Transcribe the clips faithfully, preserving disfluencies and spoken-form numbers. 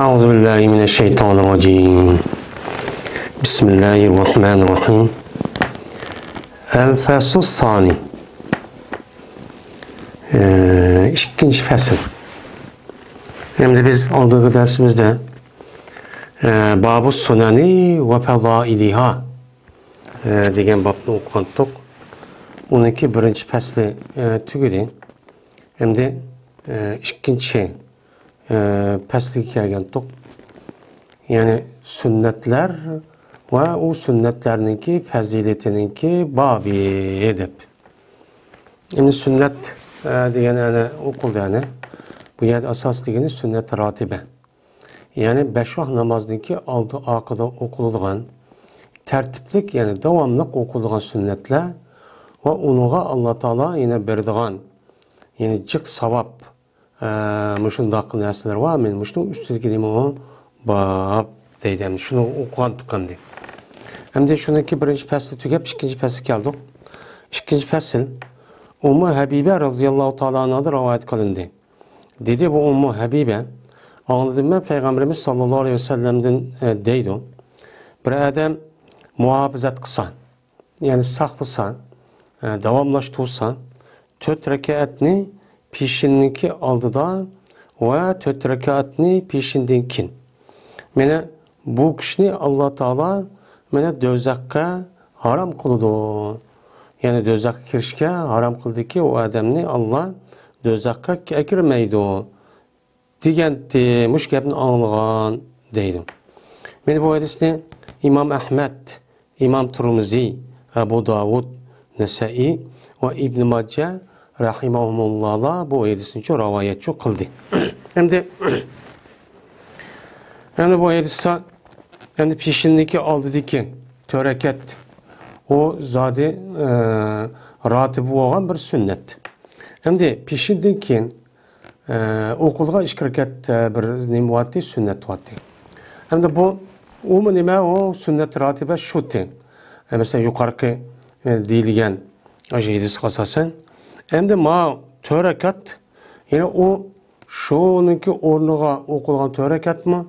أعوذ بالله من الشيطان الرجيم. بسم الله الرحمن الرحيم. الفصل الثاني. ئىككىنچى پەسىل. ئەمدى بىز ئالدىنقى دەرسىمىزدە، ئە، بابۇ سۇنەنى ۋە پەزائىلىھا، ئە، دېگەن بابنى ئوقۇغانتۇق. ئۇنىڭكى بىرىنچى پەسلى، ئە، تۈگىدى. ئەمدى، ئە، ئىككىنچى، ئە، پەسلىگە كەلگەنتۇق. يەنى سۈننەتلەر ۋە ئۇ سۈننەتلەرنىڭكى پەزىلىتىنىڭكى بابى دەپ. ئەمدى سۈننەت، ئە، دېگەن ئەنە ئوقۇلدى ئەنە. بۇ يەردە ئاساس دېگىنى سۈننەت راتىبە. يەنى بەش ۋاق نامازنىڭكى ئالدى ئارقىدا ئوقۇلىدىغان تەرتىپلىك، يەنى داۋاملىق ئوقۇلىدىغان سۈننەتلەر ۋە ئۇنىڭغا ئاللا تائالا يەنە بېرىدىغان، يەنى جىق ساۋاب، ئە، مۇشۇنداق نەرسىلەر بار. مەن مۇشۇنىڭ ئۈستىدىكى نېمە ئۇ؟ باب دەيدۇ. ئەمدى شۇنى ئوقۇغانتۇق ئەمدى. ئەمدى شۇنىڭكى بىرىنچى پەسلى تۈگەپ، ئىككىنچى پەسلىگە كەلدۇق. ئىككىنچى پەسىل. ئۇممۇ ھەبىبە رەزىياللاھۇ تائالا ئەنھادىن رىۋايەت قىلىندى. دېدى بۇ ئۇممۇ ھەبىبە، ئاڭلىدىم مەن پەيغەمبىرىمىز ساللاللاھۇ ئەلەيھى ۋەسەللەمدىن، ئە، دەيدۇ، بىر ئادەم مۇھاپىزەت قىلسا، يەنى ساقلىسا، ئە، داۋاملاشتۇرسا، تۆت رەكەتنى پېشىننىڭكى ئالدىدا ۋە تۆت رەكەتنى پېشىندىن كېيىن، مانا بۇ كىشىنى ئاللا تائالا مانا دوزاخقا ھارام قىلىدۇ. يەنى دوزاخقا كىرىشكە ھارام قىلدىكى، ئۇ ئادەمنى ئاللا دوزاخقا ئەكىرمەيدۇ دېگەنتى، مۇشۇ گەپنى ئاڭلىغان دەيدۇ. مانا بۇ ھەدىسنى ئىمام ئەھمەد، ئىمام تۇرمۇزى، ئەبۇ داۋۇد، نەسەئى ۋە ئىبن ماجە رەھىمەھۇمۇللاھلار بۇ ھەدىسنىچۇ رىۋايەتچۇ قىلدى. ئەمدى، ئەمدى بۇ ھەدىستە، ئەمدى پېشىندىكى ئالدىدىكى تۆت رەكەت، ئۇ زادى، ئە، راتىبى بولغان بىر سۈننەت. ئەمدى پېشىندىن كېيىن ئە، ئوقۇلغان ئىككى رەكەت، ئە، بىر نېمە بارتى، سۈننەت بارتى. ئەمدى بۇ، ئۇمۇ نېمە، ئۇ سۈننەت راتىبە شۇتى. ئە، مەسىلەن، يۇقىرىقى، ئە، دېيىلگەن ئاشۇ ھەدىسكە ئاساسەن. ئەمدى ما تۆت رەكەت، يەنى ئۇ شۇنىڭكى ئورنىغا ئوقۇلغان تۆت رەكەتمۇ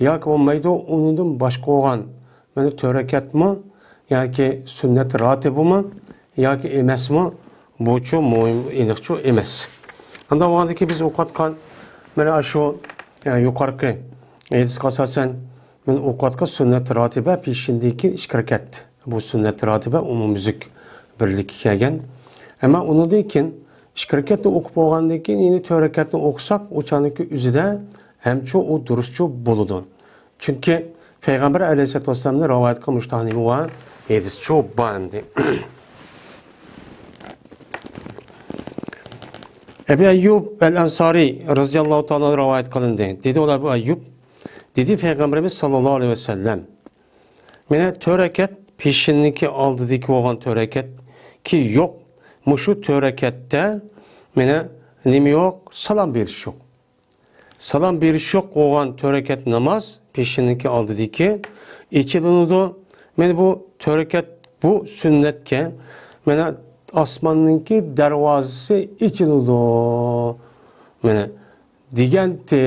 ياكى بولمايدۇ، ئۇنىڭدىن باشقا بولغان مانا تۆت رەكەتمۇ ياكى سۈننەت راتىبىمۇ ياكى ئەمەسمۇ؟ بۇچۇ مۇھىم، ئېنىقچۇ ئەمەس. ئانداق بولغاندىكىن بىز ئوقۇۋاتقان مانا شۇ، ئە، يۇقىرىقى ھەدىسكە ئاساسەن، مەن ئوقۇۋاتقان سۈننەت راتىبە پېشىندىكى ئىككى رەكەت. بۇ سۈننەت راتىبە ئومۇميۈزلۈك بىرلىككە كەلگەن. ئەمما ئۇنىڭدىن كېيىن ئىككى رەكەتنى ئوقۇپ بولغاندىن كېيىن يەنە تۆت رەكەتنى ئوقۇساق، ئۇ چاغنىڭكى ئۆزىدە ھەمچۇ ئۇ دۇرۇسچۇ بولىدۇ. چۈنكى پەيغەمبەر ئەلەيھىسسالاتۇ ۋەسسالامدىن رىۋايەت قىلغان مۇشۇنداق نېمە بار؟ ھەدىسچۇ بار ئەمدى. ئەبى ئەييۇب ئەل ئەنسارى رەزىياللاھۇ تائالا ئەنھۇ رىۋايەت قىلىندى. دېدى ئۇلار، بۇ ئەييۇب، دېدى پەيغەمبىرىمىز ساللاللاھۇ ئەلەيھى ۋەسەللەم، مانا تۆت رەكەت پېشىننىڭكى ئالدىدىكى بولغان تۆت رەكەتكى يوق. مۇشۇ تۆت رەكەتتە مانا نېمە يوق؟ سالام بېرىش يوق. سالام بېرىش يوق بولغان تۆت رەكەت ناماز پېشىننىڭكى ئالدىدىكى ئېچىلىنىدۇ. مانا بۇ تۆت رەكەت بۇ سۈننەتكە، مانا ئاسماننىڭكى دەرۋازىسى ئېچىلىدۇ. مانا دېگەنتى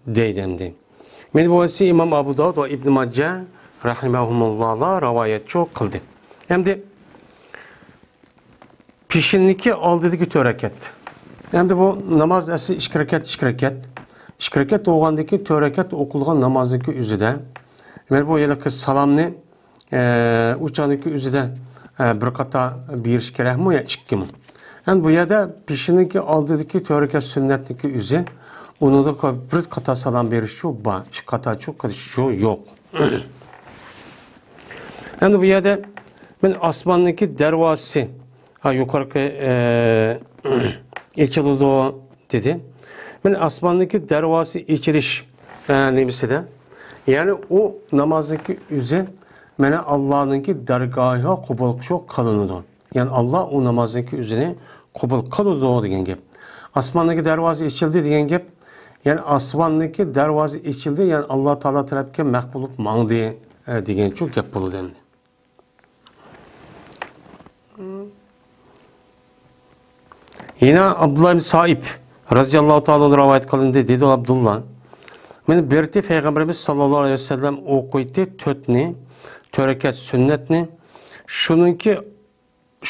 دەيدۇ ئەمدى. مانا بۇ ھەدىسنى ئىمام ئابۇ داۋۇد ۋە ئىبن ماجە رەھىمەھۇمۇللاھلار رىۋايەتچۇ قىلدى. ئەمدى پېشىننىڭكى ئالدىدىكى تۆت رەكەت. ئەمدى بۇ ناماز ئەسلى ئىككى رەكەت، ئىككى رەكەت. ئىككى رەكەت بولغاندىن كېيىن تۆت رەكەت ئوقۇلغان نامازنىڭكى ئۆزىدە، مانا بۇ ھېلىقى سالامنى، ئە، ئۇ چاغنىڭكى ئۆزىدە، ئە، بىر قاتا بېرىش كېرەكمۇ يا ئىككىمۇ؟ ئەمدى بۇ يەردە پېشىنىڭكى ئالدىدىكى تۆت رەكەت سۈننەتنىڭكى ئۆزى، ئۇنىڭدا بىر قاتا سالام بېرىشچۇ بار، ئىككى قاتاچۇ قىلىشچۇ يوق. ئەمدى بۇ يەردە مانا ئاسماننىڭكى دەرۋازىسى، ھە، يۇقىرىقى، ئە، ئېچىلىدۇ دېدى. مانا ئاسماننىڭكى دەرۋازىسى ئېچىلىش، ئە، نېمىسىدە، يەنى ئۇ نامازنىڭكى ئۆزى مانا ئاللانىڭكى دەرگاھىغا قوبۇل قىلىنىدۇ. يەنى ئاللا ئۇ نامازنىڭكى ئۆزىنى قوبۇل قىلىدۇ دېگەن گەپ. ئاسماندىكى دەرۋازا ئېچىلدى دېگەن گەپ. يەنى ئاسماندىكى دەرۋازا ئېچىلدى، يەنى ئاللا تائالا تەرەپكە مەخپىي بولۇپ ماڭدى، ئە، دېگەنچۇ گەپ بولىدۇ ئەمدى. يەنە ئابدۇللا ئىبن سائىب رەزىياللاھۇ تائالا ئەنھۇ رىۋايەت قىلىندى، دېدى ئابدۇللا، مانا بىرتى پەيغەمبىرىمىز ساللاللاھۇ ئەلەيھى ۋەسەللەم ئوقۇيتتى تۆتنى، تۆت رەكەت سۈننەتنى. شۇنىڭكى،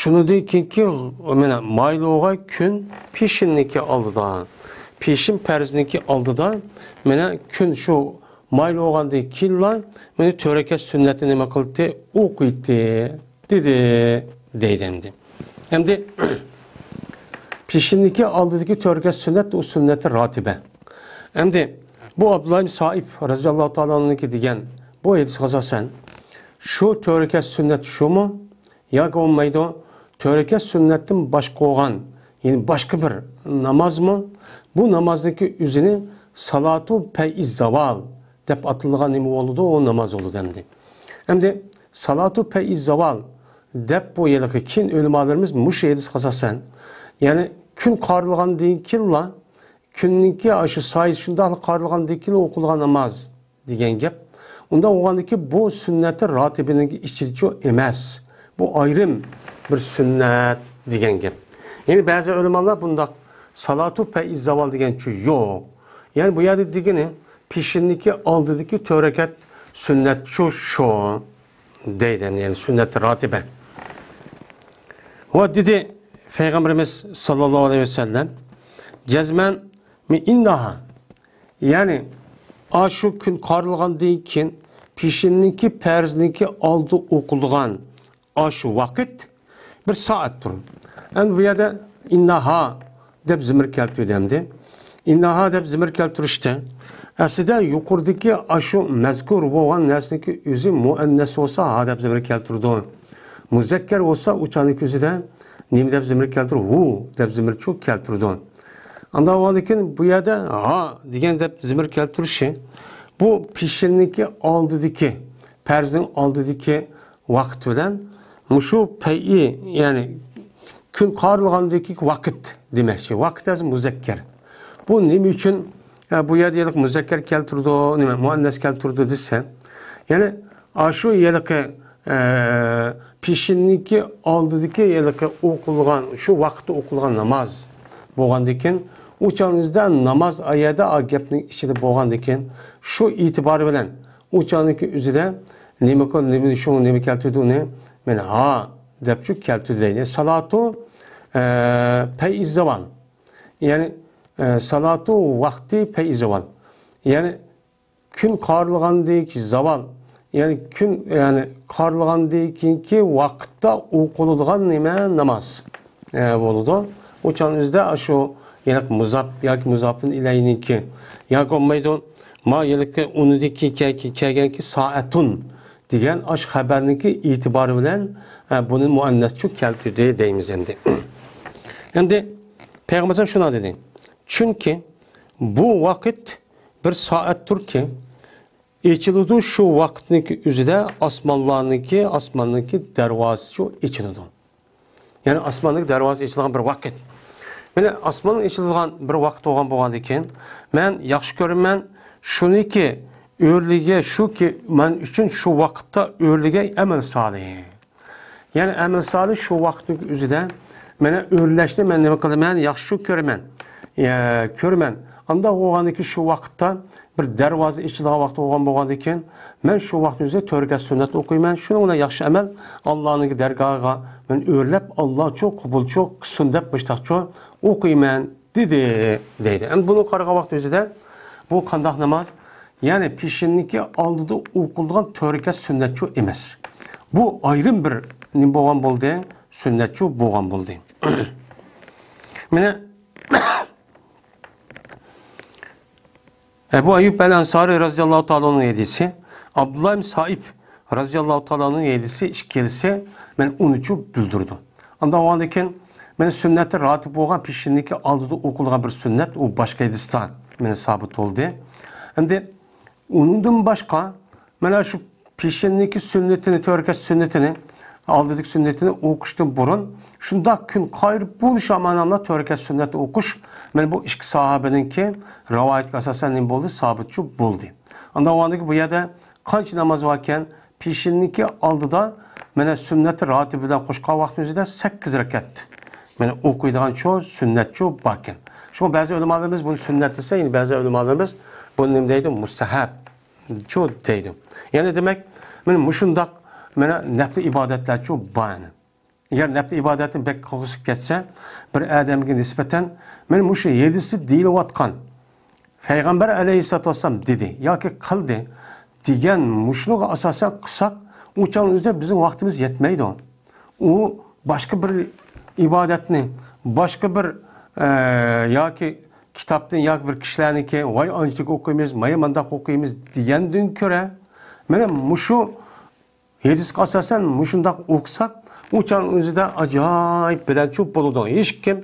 شۇنىڭدىن كېيىنكى، مانا، مايلىغا كۈن پېشىننىڭكى ئالدىدا، پېشىن پەرزنىڭكى ئالدىدا، مانا، كۈن شۇ مايلىغاندىن كېيىنلا، مانا، تۆت رەكەت سۈننەتنى نېمە قىلدى؟ ئوقۇيتتى، دېدى، دەيدۇ ئەمدى. ئەمدى پېشىننىڭكى ئالدىدىكى تۆت رەكەت سۈننەت، ئۇ سۈننەتى راتىبە. ئەمدى بۇ ئابدۇللا ئىبن سائىب رەزىياللاھۇ تائالا ئەنھۇنىڭكى دېگەن بۇ ھەدىسكە ئاساسەن، شۇ تۆت رەكەت سۈننەت شۇمۇ؟ ياكى بولمايدۇ، تۆت رەكەت سۈننەتتىن باشقا بولغان، يەنى باشقا بىر نامازمۇ؟ بۇ نامازنىڭكى ئۆزىنى سالاتۇ پەيئىز زاۋال دەپ ئاتىلىدىغان نېمە بولىدۇ؟ ئۇ ناماز بولىدۇ ئەمدى. ئەمدى سالاتۇ پەيئىز زاۋال دەپ بۇ ھېلىقى كېيىن ئۆلىمالىرىمىز مۇشۇ ھەدىسكە ئاساسەن، يەنى كۈن قارىلغاندىن كېيىنلا، كۈننىڭكى ئاشۇ سايىسى شۇنداقلا قارىلغاندىن كېيىن ئوقۇلغان ناماز دېگەن گەپ. ئۇنداق بولغاندىكى بۇ سۈننەتى راتىبىنىڭ ئىچىدىچۇ ئەمەس. بۇ ئايرىم بىر سۈننەت دېگەن گەپ. يەنى بەزى ئۆلىمالار بۇنداق سالاتۇ پەيئىز زاۋال دېگەنچۇ يوق. يەنى بۇ يەردە دېگىنى پېشىننىڭكى ئالدىدىكى تۆت رەكەت سۈننەتچۇ شۇ دەيدۇ، يەنى سۈننەتى راتىبە. ۋە دېدى پەيغەمبىرىمىز ساللاللاھۇ ئەلەيھى ۋەسەللەم، جەزمەن مىن ئىنناھا، يەنى ئاشۇ كۈن قارىلغاندىن كېيىن پېشىننىڭكى پەرزنىڭكى ئالدى ئوقۇلغان ئاشۇ ۋاقىت بىر سائەتتۇر. ئەمدى بۇ يەردە ئىنناھا دەپ زىمىر كەلتۈردى ئەمدى. ئىنناھا دەپ زىمىر كەلتۈرۈشتە، ئەسلىدە يۇقىرىدىكى ئاشۇ مەزكۇر بولغان نەرسىنىڭكى ئۆزى مۇئەننەس بولسا ھا دەپ زىمىر كەلتۈرىدۇ. مۇزەككەر بولسا ئۇ چاغنىڭكى ئۆزىدە نېمە دەپ زىمىر كەلتۈرىدۇ؟ ھۇ دەپ زىمىرچۇ كەلتۈرىدۇ. ئانداق بولغاندىكىن بۇ يەردە ھا دېگەن دەپ زىمىر كەلتۈرۈشى، بۇ پېشىننىڭكى ئالدىدىكى، پەرزنىڭ ئالدىدىكى ۋاقىت بىلەن مۇشۇ پەيئى، يەنى كۈن قارىلغاندىكى ۋاقىت دېمەكچى. ۋاقىت ھازىر مۇزەككەر. بۇ نېمە ئۈچۈن، ئە، بۇ يەردە ھېلىقى مۇزەككەر كەلتۈرىدۇ، نېمە، مۇئەننەس كەلتۈرىدۇ دېسە، يەنى ئاشۇ ھېلىقى، ئە، پېشىننىڭكى ئالدىدىكى ھېلىقى ئوقۇلغان، شۇ ۋاقىتتا ئوقۇلغان ناماز بولغاندىكىن، ئۇ چاغنىڭىزدا ناماز ئايەدە ئا گەپنىڭ ئىچىدە بولغاندىكىن، شۇ ئېتىبارى بىلەن ئۇ چاغنىڭكى ئۆزىدە نېمە قىل-، نېمە، شۇ نېمە كەلتۈردى ئۇنى؟ مانا ھا دەپچۇ كەلتۈردى دەيدۇ. سالاتۇ، ئە، پەيئىز زاۋال. يەنى، ئە، سالاتۇ ۋاقتى پەيئىز زاۋال. يەنى كۈن قارىلغاندىكى زاۋال. يەنى كۈن، يەنى قارىلغاندىن كېيىنكى ۋاقىتتا ئوقۇلىدىغان نېمە؟ ناماز، ئە، بولىدۇ. ئۇ چاغنىڭ ئۆزىدە ئاشۇ يەنى مۇزاپ ياكى مۇزاپىن ئىلەينىڭكى ياكى بولمايدۇ، ما يەنى ئۇنىدىكى كە-، كە-، كەلگەنكى سائەتۇن دېگەن ئاش خەبەرنىڭكى ئېتىبارى بىلەن، ئە، بۇنى مۇئەننەسچۇ كەلتۈردى دەيمىز ئەمدى. ئەمدى پەيغەمبەر شۇنداق دېدى. چۈنكى بۇ ۋاقىت بىر سائەتتۇركى، ئېچىلىدۇ شۇ ۋاقىتنىڭكى ئۆزىدە ئاسمانلارنىڭكى، ئاسماننىڭكى دەرۋازىسى ئېچىلىدۇ. يەنى ئاسماننىڭكى دەرۋازىسى ئېچىلغان بىر ۋاقىت. مانا ئاسمان ئېچىلغان بىر ۋاقىت بولغان بولغاندىكىن، مەن ياخشى كۆرىمەن، شۇنىكى ئۆرلىگە، شۇكى مەن ئۈچۈن شۇ ۋاقىتتا ئۆرلىگەي ئەمەل سالىھ. يەنى ئەمەل سالىھ شۇ ۋاقىتنىڭ ئۆزىدە مانا ئۆرلەشنى مەن نېمە قىلىمەن؟ ياخشى كۆرىمەن. يا، كۆرىمەن. ئانداق بولغاندىكىن شۇ ۋاقىتتا بىر دەرۋازا ئېچىلغان ۋاقىت بولغان بولغاندىكىن، مەن شۇ ۋاقىتنىڭ ئۆزىدە تۆت رەكەت سۈننەت ئوقۇيمەن. شۇنىڭ بىلەن ياخشى ئەمەل ئاللانىڭ دەرگاھىغا مەن ئۆرلەپ، ئاللاچۇ قوبۇلچۇ قىلسۇن دەپ مۇشتاقچۇ ئوقۇيمەن دېدى، دەيدۇ. ئەمدى بۇنى قارىغان ۋاقىت ئۆزىدە بۇ قانداق ناماز؟ يەنى پېشىننىڭكى ئالدىدا ئوقۇلىدىغان تۆت رەكەت سۈننەتچۇ ئەمەس. بۇ ئايرىم بىر نېمە بولغان بولدى؟ سۈننەتچۇ بولغان بولدى. مانا ئەبۇ ئەييۇب ئەل ئەنسارى رەزىياللاھۇ تائالا ئەنھۇنىڭ ھەدىسى، ئابدۇللا ئىبن سائىب رەزىياللاھۇ تائالا ئەنھۇنىڭ ھەدىسى ئىككىلىسى مانا ئۇنىچۇ بىلدۈرىدۇ. ئانداق بولغاندىكىن، مانا سۈننەتى راتىب بولغان پېشىننىڭكى ئالدىدا ئوقۇلغان بىر سۈننەت، ئۇ باشقا ھەدىستە مانا سابىت بولدى. ئەمدى ئۇنىڭدىن باشقا، مانا شۇ پېشىننىڭكى سۈننىتىنى، تۆت رەكەت سۈننىتىنى، ئالدىدىكى سۈننىتىنى ئوقۇشتىن بۇرۇن، شۇنداق كۈن قايرى بولۇش ئامانەملا تۆت رەكەت سۈننەتنى ئوقۇش، مانا بۇ ئىككى ساھابىنىڭكى رىۋايىتىگە ئاساسەن نېمە بولدى؟ سابىتچۇ بولدى. ئانداق بولغاندىكىن بۇ يەردە قانچە ناماز باركەن؟ پېشىننىڭكى ئالدىدا مانا سۈننەتى راتىب بىلەن قوشقان ۋاقىتنىڭ ئۆزىدە سەككىز رەكەت. مانا ئوقۇيدىغان شۇ سۈننەتچۇ باركەن. شۇڭا بەزى ئۆلىمالىرىمىز بۇنى سۈننەت دېسە، يەنى بەزى ئۆلىمالىرىمىز بۇنى نېمە دەيدۇ؟ مۇستەھەبچۇ دەيدۇ. يەنى دېمەك، مانا مۇشۇنداق، مانا نەپلى ئىبادەتلەرچۇ بار يەنە. ئەگەر نەپلى ئىبادەتنى بەك قىلغۇسى كەتسە، بىر ئادەمگە نىسبەتەن، مانا مۇشۇ ھەدىستە دېيىلىۋاتقان، پەيغەمبەر ئەلەيھىسسالاتۇ ۋەسسالام دېدى ياكى قىلدى دېگەن مۇشۇنىڭغا ئاساسەن قىلساق، ئۇ چاغنىڭ ئۆزىدە بىزنىڭ ۋاقتىمىز يەتمەيدۇ. ئۇ باشقا بىر ئىبادەتنى، باشقا بىر، ئە، ياكى كىتابتىن ياكى بىر كىشىلەرنىكى، ۋاي ئانچىلىك ئوقۇيمىز، ماي مانداق ئوقۇيمىز دېگەندىن كۆرە، مانا مۇشۇ ھەدىسكە ئاساسەن مۇشۇنداق ئوقۇساق، ئۇ چاغنىڭ ئۆزىدە ئاجايىپ بىلەنچۇ بولىدۇ. ھېچكىم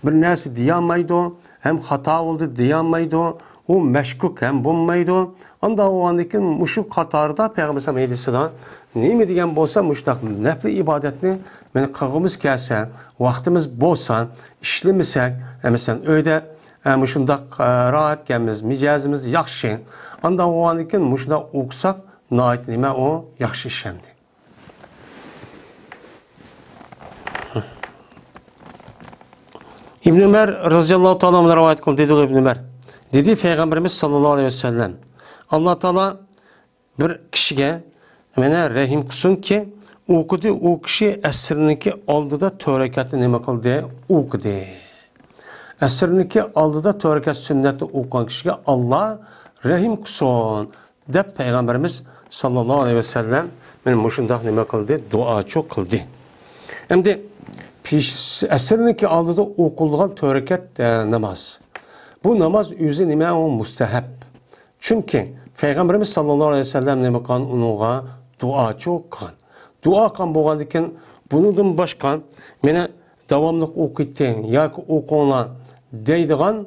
بىر نەرسە دېيەلمەيدۇ، ھەم خاتا بولدى دېيەلمەيدۇ، ئۇ مەشكۇك ھەم بولمايدۇ. ئانداق بولغاندىن كېيىن مۇشۇ قاتاردا پەيغەمبەر ئەلەيھىسسالام ھەدىسىدە نېمە دېگەن بولسا، مۇشۇنداق نەپلى ئىبادەتنى مانا قىلغۇمىز كەلسە، ۋاقتىمىز بولسا، ئىشلىمىسەك، مەسىلەن، ئۆيدە، ئە، مۇشۇنداق، ئە، راھەتكەنمىز، مىجەزىمىز ياخشى. ئانداق بولغاندىن كېيىن مۇشۇنداق ئوقۇساق، ناھايىتى نېمە ئۇ ياخشى ئىش ئەمدى. ئىبن ئۆمەر رازىياللاھۇ تائالا ئەنھۇ رىۋايەت قىلدى، دېدى ئىبن ئۆمەر. دېدى پەيغەمبىرىمىز ساللاللاھۇ ئەلەيھى ۋەسەللەم، ئاللا تائالا بىر كىشىگە مانا رەھىم قىلسۇنكى، ئوقۇدى، ئۇ كىشى ئەسىرنىڭكى ئالدىدا تۆت رەكەتنى نېمە قىلدى؟ ئوقۇدى. ئەسىرنىڭكى ئالدىدا تۆت رەكەت سۈننەتنى ئوقۇغان كىشىگە ئاللا رەھىم قىلسۇن. دەپ پەيغەمبىرىمىز ساللاللاھۇ ئەلەيھى ۋەسەللەم مانا مۇشۇنداق نېمە قىلدى؟ دۇئاچۇ قىلدى. ئەمدى پېش-، ئەسىرنىڭكى ئالدىدا ئوقۇلىدىغان تۆت رەكەت، ئە، ناماز. بۇ ناماز ئۆزى نېمە؟ ئۇ مۇستەھەب. چۈنكى پەيغەمبىرىمىز ساللاللاھۇ ئەلەيھى ۋەسەللەم نېمە قىلغان؟ ئۇنىڭغا دۇئاچۇ قىلغان. دۇئا قىلغان بولغاندىكىن، بۇنىڭدىن باشقا مانا داۋاملىق ئوقۇيتتى ياكى ئوقۇڭلار دەيدىغان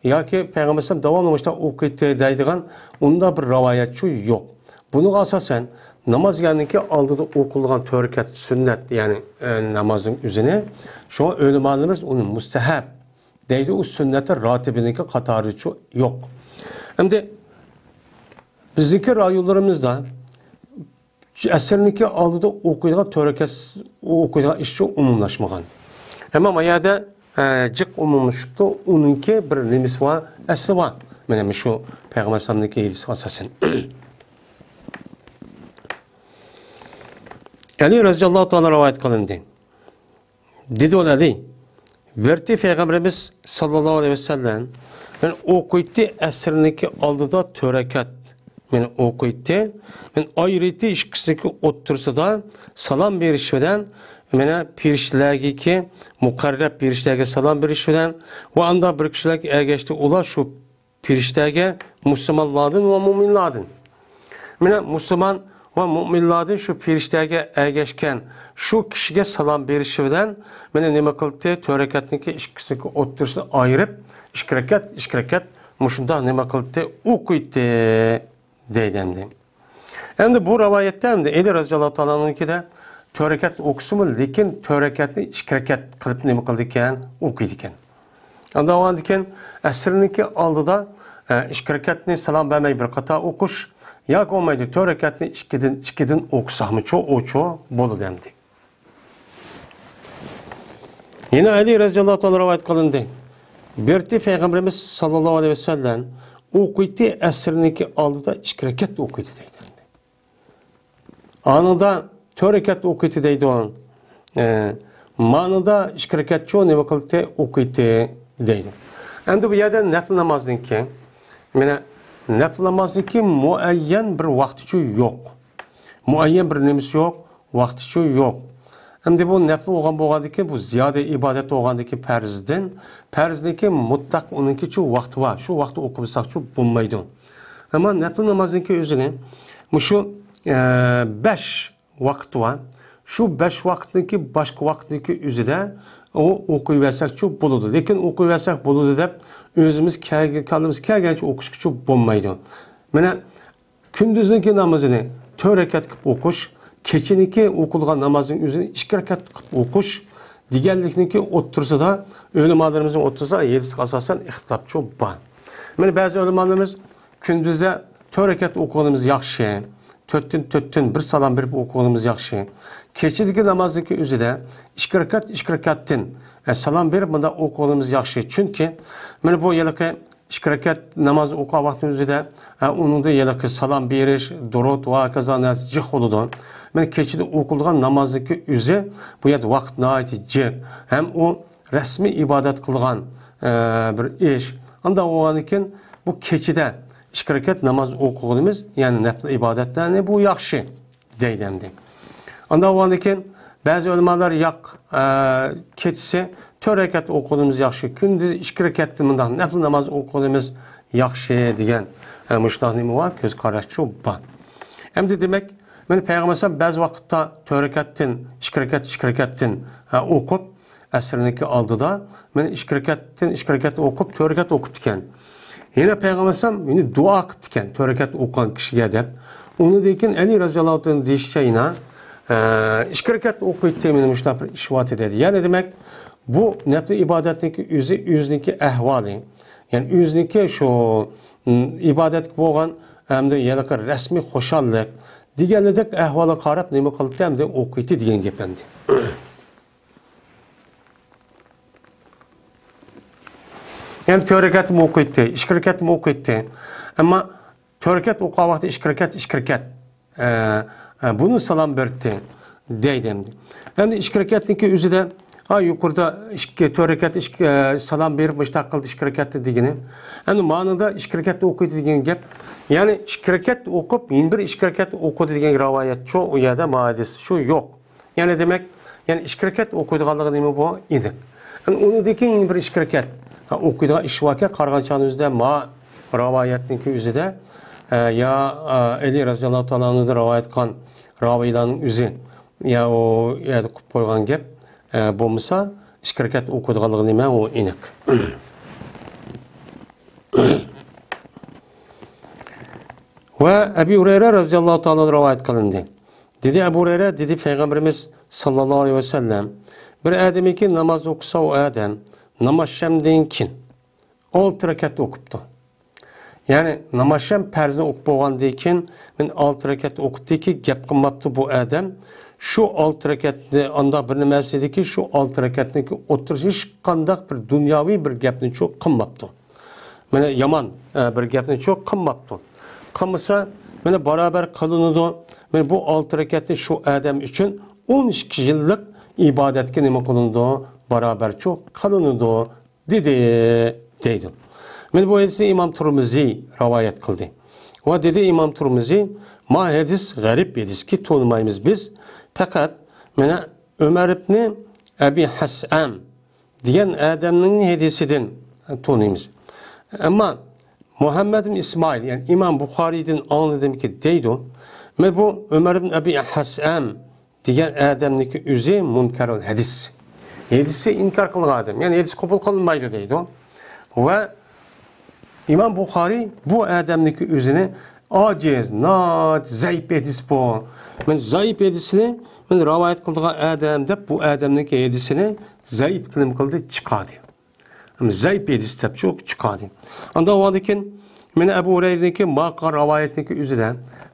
ياكى پەيغەمبەر ئەلەيھىسسالام داۋاملىق مۇشۇنداق ئوقۇيتتى دەيدىغان ئۇنداق بىر رىۋايەتچۇ يوق. بۇنىڭغا ئاساسەن، ناماز دېگەننىڭكى ئالدىدا ئوقۇلىدىغان تۆت رەكەت سۈننەت، يەنى، ئە، نامازنىڭ ئۆزىنى، شۇڭا ئۆلىمالىرىمىز ئۇنى مۇستەھەب دەيدۇ، ئۇ سۈننەتى راتىبىنىڭكى قاتارىدىچۇ يوق. ئەمدى بىزنىڭكى رايونلىرىمىزدا ئەسىرنىڭكى ئالدىدا ئوقۇيدىغان تۆت رەكەت ئوقۇيدىغان ئىشچۇ ئومۇملاشمىغان. ئەمما ما يەردە، ئە، جىق ئومۇملىشىپتۇ، ئۇنىڭكى بىر نېمىسى بار، ئەسلى بار. مانا شۇ پەيغەمبەر ئەلەيھىسسالامنىڭكى ھەدىسىگە ئاساسەن. ئەلى رەزىياللاھۇ تائالا رىۋايەت قىلىندى. دېدى ئۇ ئەلى، بەردى پەيغەمبىرىمىز ساللاللاھۇ ئەلەيھى ۋەسەللەم، مانا ئوقۇيتتى ئەسىرنىڭكى ئالدىدا تۆت رەكەت. مانا ئوقۇيتتى. مانا ئايرىيتتى ئىككىسىنىڭكى ئوتتۇرىسىدا سالام بېرىش بىلەن، مانا پېرىشتىلەرگىكى، مۇقەررەب پېرىشتىلەرگە سالام بېرىش بىلەن ۋە ئاندىن بىر كىشىلەرگە ئەگەشتى ئۇلار شۇ پېرىشتىلەرگە، مۇسۇلمانلاردىن ۋە مۇئمىنلاردىن. مانا مۇسۇلمان ۋە مۇئمىنلاردىن شۇ پېرىشتىلەرگە ئەگەشكەن شۇ كىشىگە سالام بېرىشى بىلەن، مانا نېمە قىلدى؟ تۆت رەكەتنىڭكى ئىككىسىنىڭكى ئوتتۇرىسىنى ئايرىپ، ئىككى رەكەت، ئىككى رەكەت مۇشۇنداق نېمە قىلدى؟ ئوقۇيتتى دەيدۇ ئەمدى. ئەمدى بۇ رىۋايەتتە ئەمدى ئەلى رەزىياللاھۇ تائالانىڭكىدە تۆت رەكەت ئوقۇسىمۇ، لېكىن تۆت رەكەتنى ئىككى رەكەت قىلىپ نېمە قىلىدىكەن؟ ئوقۇيدىكەن. ئاندىن ئەسىرنىڭكى ئالدىدا، ئە، ئىككى رەكەتنى سالام بەرمەي بىر قاتار ئوقۇش ياكى بولمايدۇ، تۆت رەكەتنى ئىككىدىن، ئىككىدىن ئوقۇساقمۇچۇ، ئۇچۇ بولىدۇ ئەمدى. يەنە ئەلى رەزىياللاھۇ تائالا رىۋايەت قىلىندى. بىرتى پەيغەمبىرىمىز ساللاللاھۇ ئەلەيھى ۋەسەللەم ئوقۇيتتى، ئەسىرنىڭكى ئالدىدا ئىككى رەكەت ئوقۇيدۇ دەيدۇ ئەمدى. ئانىڭدا تۆت رەكەت ئوقۇيتتى دەيدۇ. ئە، مانىدا ئىككى رەكەتچۇ نېمە قىلتى؟ ئوقۇيتتى دەيدۇ. ئەمدى بۇ يەردە نەپلى نامازنىڭكى، مانا نەپلى نامازنىڭكى مۇئەييەن بىر ۋاقتىچۇ يوق. مۇئەييەن بىر نېمىسى يوق، ۋاقتىچۇ يوق. ئەمدى بۇ نەپلى بولغان بولغاندىكىن، بۇ زىيادە ئىبادەت بولغاندىكىن پەرزدىن، پەرزنىڭكى مۇتلەق ئۇنىڭكىچۇ ۋاقتى بار. شۇ ۋاقتى ئوقۇمىساقچۇ بولمايدۇ. ئەمما نەپلى نامازنىڭكى ئۆزىنى مۇشۇ، ئە، بەش ۋاقىت بار. شۇ بەش ۋاقىتنىڭكى باشقا ۋاقىتنىڭكى ئۆزىدە ئۇ ئوقۇيۋەرسەكچۇ بولىدۇ. لېكىن ئوقۇيۋەرسەك بولىدۇ دەپ ئۆزىمىز كەلگەن، كاللىمىز كەلگەنچە ئوقۇشقىچۇ بولمايدۇ. مانا كۈندۈزنىڭكى نامىزىنى تۆت رەكەت قىلىپ ئوقۇش، كېچىنىڭكى ئوقۇلغان نامازنىڭ ئۆزىنى ئىككى رەكەت قىلىپ ئوقۇش دېگەنلىكنىڭكى ئوتتۇرىسىدا ئۆلىمالىرىمىزنىڭ ئوتتۇرىسىدا ھەدىسكە ئاساسەن ئىختىلاپچۇ بار. مانا بەزى ئۆلىمالىرىمىز كۈندۈزدە تۆت رەكەت ئوقۇغىنىمىز ياخشى، تۆتتىن، تۆتتىن بىر سالام بېرىپ ئوقۇغىنىمىز ياخشى. كېچىدىكى نامازنىڭكى ئۆزىدە ئىككى رەكەت، ئىككى رەكەتتىن، ئە، سالام بېرىپ مۇنداق ئوقۇغىنىمىز ياخشى. چۈنكى مانا بۇ ھېلىقى ئىككى رەكەت ناماز ئوقۇغان ۋاقتىنىڭ ئۆزىدە، ھە، ئۇنىڭدا ھېلىقى سالام بېرىش، دۇرۇت ۋە ھاكازا نەرسە جىق بولىدۇ. مەن كېچىدە ئوقۇلىدىغان نامازنىڭكى ئۆزى بۇ يەردە ۋاقىت ناھايىتى جىق ھەم ئۇ رەسمىي ئىبادەت قىلغان، ئە، بىر ئىش. ئانداق بولغاندىكىن بۇ كېچىدە ئىككى رەكەت ناماز ئوقۇغىنىمىز، يەنى نەپلى ئىبادەتلەرنى بۇ ياخشى. دەيدۇ ئەمدى. ئانداق بولغاندىكىن بەزى ئۆلىمالار ياق، ئە، كېچىسى تۆت رەكەت ئوقۇغىنىمىز ياخشى، كۈندۈز ئىككى رەكەتتىن مۇنداق نەپلى ناماز ئوقۇغىنىمىز ياخشى دېگەن، ئە، مۇشۇنداق نېمە بار، كۆز قاراشچۇ بار. ئەمدى دېمەك، مانا پەيغەمبەر ئەلەيھىسسالام بەزى ۋاقىتتا تۆت رەكەتتىن، ئىككى رەكەت، ئىككى رەكەتتىن، ئە، ئوقۇپ، ئەسىرنىڭكى ئالدىدا مانا ئىككى رەكەتتىن ئىككى رەكەت ئوقۇپ، تۆت رەكەت ئوقۇپتىكەن. يەنە پەيغەمبەر ئەلەيھىسسالام يەنە دۇئا قىپتىكەن، تۆت رەكەت ئوقۇغان كىشىگە دەپ. ئۇنىڭدىن كېيىن ئەلى رەزىياللاھۇ تائالا دېيىشىچە يەنە، ئە، ئىككى رەكەت ئوقۇيتتى، مانا مۇشۇنداق بىر ئىش بارتى دېدى. يەنى دېمەك، بۇ نەپلى ئىبادەتنىڭكى ئۆزى، ئۆزىنىڭكى ئەھۋالى، يەنى ئۆزىنىڭكى شۇ، م، ئىبادەتكە بولغان ھەمدە ھېلىقى رەسمىي خۇشاللىق دېگەنلىدەك ئەھۋالغا قاراپ نېمە قىلدى، ھەمدە ئوقۇيتتى دېگەن گەپ ئەمدى. يەنى تۆت رەكەتمۇ ئوقۇيتتى، ئىككى رەكەتمۇ ئوقۇيتتى. ئەمما تۆت رەكەت ئوقۇغان ۋاقتى ئىككى رەكەت، ئىككى رەكەت، ئە، ئە، بۇنى سالام بەردى دەيدۇ ئەمدى. ئەمدى ئىككى رەكەتنىڭكى ئۆزىدە، ھا، يۇقىرىدا ئىككى، تۆت رەكەت ئىككى، ئە، سالام بېرىپ مۇشتاق قىلدى ئىككى رەكەتتە دېگىنى. ئەمدى مانىدا ئىككى رەكەتتە ئوقۇيدۇ دېگەن گەپ. يەنى ئىككى رەكەت ئوقۇپ، يەنە بىر ئىككى رەكەت ئوقۇدى دېگەن رىۋايەت شۇ، ئۇ يەردە ما ھەدىس شۇ يوق. يەنى دېمەك، يەنى ئىككى رەكەت ئوقۇيدىغانلىقى نېمە بۇ؟ ئېنىق. يەنى ئۇنىڭدىن كېيىن يەنە بىر ئىككى رەكەت، ھە، ئوقۇيدىغان ئىش باركەن، قارىغان چاغدا ئۆزىدە ما رىۋايەتنىڭكى ئۆزىدە، ئە، يا، ئە، ئەلى رەزىياللاھۇ تائالا ئەنھۇدىن رىۋايەت قىلغان راۋىيلارنىڭ ئۆزى، يا ئۇ يەردە قىلىپ قويغان گەپ، ئە، بولمىسا، ئىككى رەكەت ئوقۇيدىغانلىقى نېمە؟ ئۇ ئېنىق. ۋە ئەبى ھۇرەيرە رەزىياللاھۇ تائالا رىۋايەت قىلىندى. دېدى ئەبۇ ھۇرەيرە، دېدى پەيغەمبىرىمىز ساللاللاھۇ ئەلەيھى ۋەسەللەم، بىر ئادەمكى ناماز ئوقۇسا، ئۇ ئادەم ناماز شەمدىن كېيىن ئالتە رەكەت ئوقۇپتۇ. يەنى ناماز شەم پەرزنى ئوقۇپ بولغاندىن كېيىن، مەن ئالتە رەكەت ئوقۇپتىكى گەپ قىلماپتۇ بۇ ئادەم. شۇ ئالتە رەكەتنى، ئانداق بىر نېمە ئەسلىدىكى شۇ ئالتە رەكەتنىڭكى ئوتتۇرىسى ھېچقانداق بىر دۇنياۋى بىر گەپنى چۇ قىلماپتۇ. مانا يامان، ئە، بىر گەپنى چۇ قىلماپتۇ. قىلمىسا، مانا بارابەر قىلىنىدۇ. مانا بۇ ئالتە رەكەتنى شۇ ئادەم ئۈچۈن ئون ئىككى يىللىق ئىبادەتكە نېمە قىلىنىدۇ؟ بارابەر چۇ قىلىنىدۇ، دېدى، دەيدۇ. مانا بۇ ھەدىسنى ئىمام تۇرمۇزى رىۋايەت قىلدى. ۋە دېدى ئىمام تۇرمۇزى، ما ھەدىس غەرىب ھەدىسكى تونۇمايمىز بىز. پەقەت مانا ئۆمەر ئىبنى ئەبى ھەسئەم دېگەن ئادەمنىڭ ھەدىسىدىن تونۇيمىز. ئەمما مۇھەممەد ئىبن ئىسمائىل، يەنى ئىمام بۇخارىيدىن ئاڭلىدىمكى دەيدۇ. مەن بۇ ئۆمەر ئىبن ئەبى ھەسئەم دېگەن ئادەمنىڭكى ئۆزى مۇنكەرۇل ھەدىس. ھەدىسى ئىنكار قىلغان ئادەم، يەنى ھەدىس قوبۇل قىلىنمايدۇ دەيدۇ. ۋە ئىمام بۇخارىي بۇ ئادەمنىڭكى ئۆزىنى ئاجىز، ناھايىتى زەئىپ ھەدىس بۇ. مەن زەئىپ ھەدىسنى مەن رىۋايەت قىلىدىغان ئادەم دەپ بۇ ئادەمنىڭكى ھەدىسىنى زەئىپ كىلىم قىلدى، چىقاردى. زەئىپ ھەدىس دەپ چۇ چىقاردى. ئانداق بولغاندىكىن، مانا ئەبۇ ھۇرەيرىنىڭكى ماقا رىۋايەتنىڭكى ئۆزىدە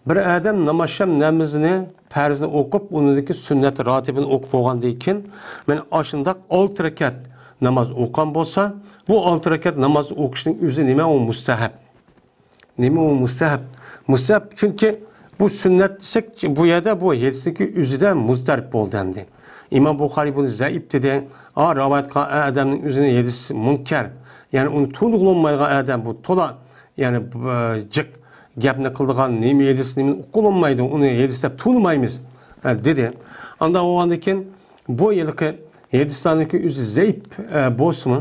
بىر ئادەم ناماز شەم نامىزىنى پەرزنى ئوقۇپ، ئۇنىڭدىكى سۈننەت راتىبىنى ئوقۇپ بولغاندىن كېيىن، مانا ئاشۇنداق ئالتە رەكەت ناماز ئوقۇغان بولسا، بۇ ئالتە رەكەت ناماز ئوقۇشنىڭ ئۆزى نېمە؟ ئۇ مۇستەھەب. نېمە ئۇ مۇستەھەب؟ مۇستەھەب، چۈنكى بۇ سۈننەت دېسەك، بۇ يەردە بۇ ھەدىسنىڭكى ئۆزىدە مۇزدەرىپ بولدى ئەمدى. ئىمام بۇخارىي بۇنى زەئىپ دېدى. ئا، رىۋايەت قىلغان ئادەمنىڭ ئۆزىنى ھەدىس مۇنكەر. يەنى ئۇنى تونۇغىلى بولمايدىغان ئادەم بۇ تولا، يەنى، ئە، جىق گەپنى قىلىدىغان نېمە ھەدىس، نېمىنى ئوقۇغىلى بولمايدۇ، ئۇنى ھەدىس دەپ تونۇمايمىز، ئە، دېدى. ئانداق بولغاندىن كېيىن بۇ ھېلىقى ھەدىسلەرنىڭكى ئۆزى زەئىپ، ئە، بولسىمۇ،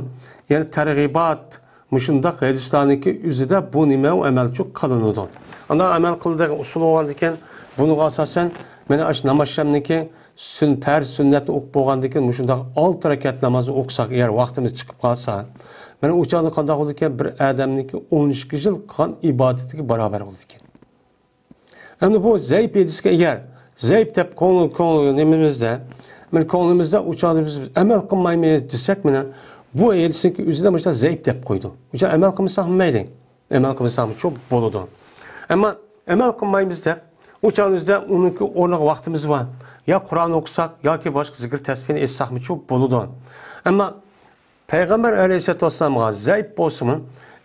يەنى تەرغىبات، مۇشۇنداق ھەدىسلەرنىڭكى ئۆزىدە بۇ نېمە ئەمەلچۇ قىلىنىدۇ. ئانداق ئەمەل قىلىدىغان ئۇسۇل بولغاندىكىن، بۇنىڭغا ئاساسەن، مانا ئاشۇ ناماز شەمنىڭكى سۈن-، پەرز سۈننەتنى ئوقۇپ بولغاندىكىن، مۇشۇنداق ئالتە رەكەت نامازنى ئوقۇساق، ئەگەر ۋاقتىمىز چىقىپ قالسا، مانا ئۇ چاغدا قانداق بولىدىكەن؟ بىر ئادەمنىڭكى ئون ئىككى يىل قىلغان ئىبادىتىگە باراۋەر بولىدىكەن. ئەمدى بۇ زەئىپ ھەدىسكە ئەگەر زەئىپ دەپ كۆڭۈل، كۆڭۈل نېمىمىزدە، مانا كۆڭلىمىزدە ئۇ چاغدا بىز ئەمەل قىلمايمىز دېسەك، مانا بۇ ھەدىسنىڭكى ئۆزىدە مۇشۇنداق زەئىپ دەپ قويدى. ئۇ چاغ ئەمەل قىلمىساق مەيلى. ئەمەل قىلمىساقمۇ چوپ بولىدۇ. ئەمما ئەمەل قىلمايمىز دەپ، ئۇ چاغنىڭ ئۆزىدە ئۇنىڭكى ئورنىغا ۋاقتىمىز بار. يا قۇرئان ئوقۇساق، ياكى باشقا زىكىر تەسبىھنى ئېيتساقمۇ چوپ بولىدۇ. ئەمما پەيغەمبەر ئەلەيھىسسالاتۇ ۋەسسالامغا زەئىپ بولسىمۇ،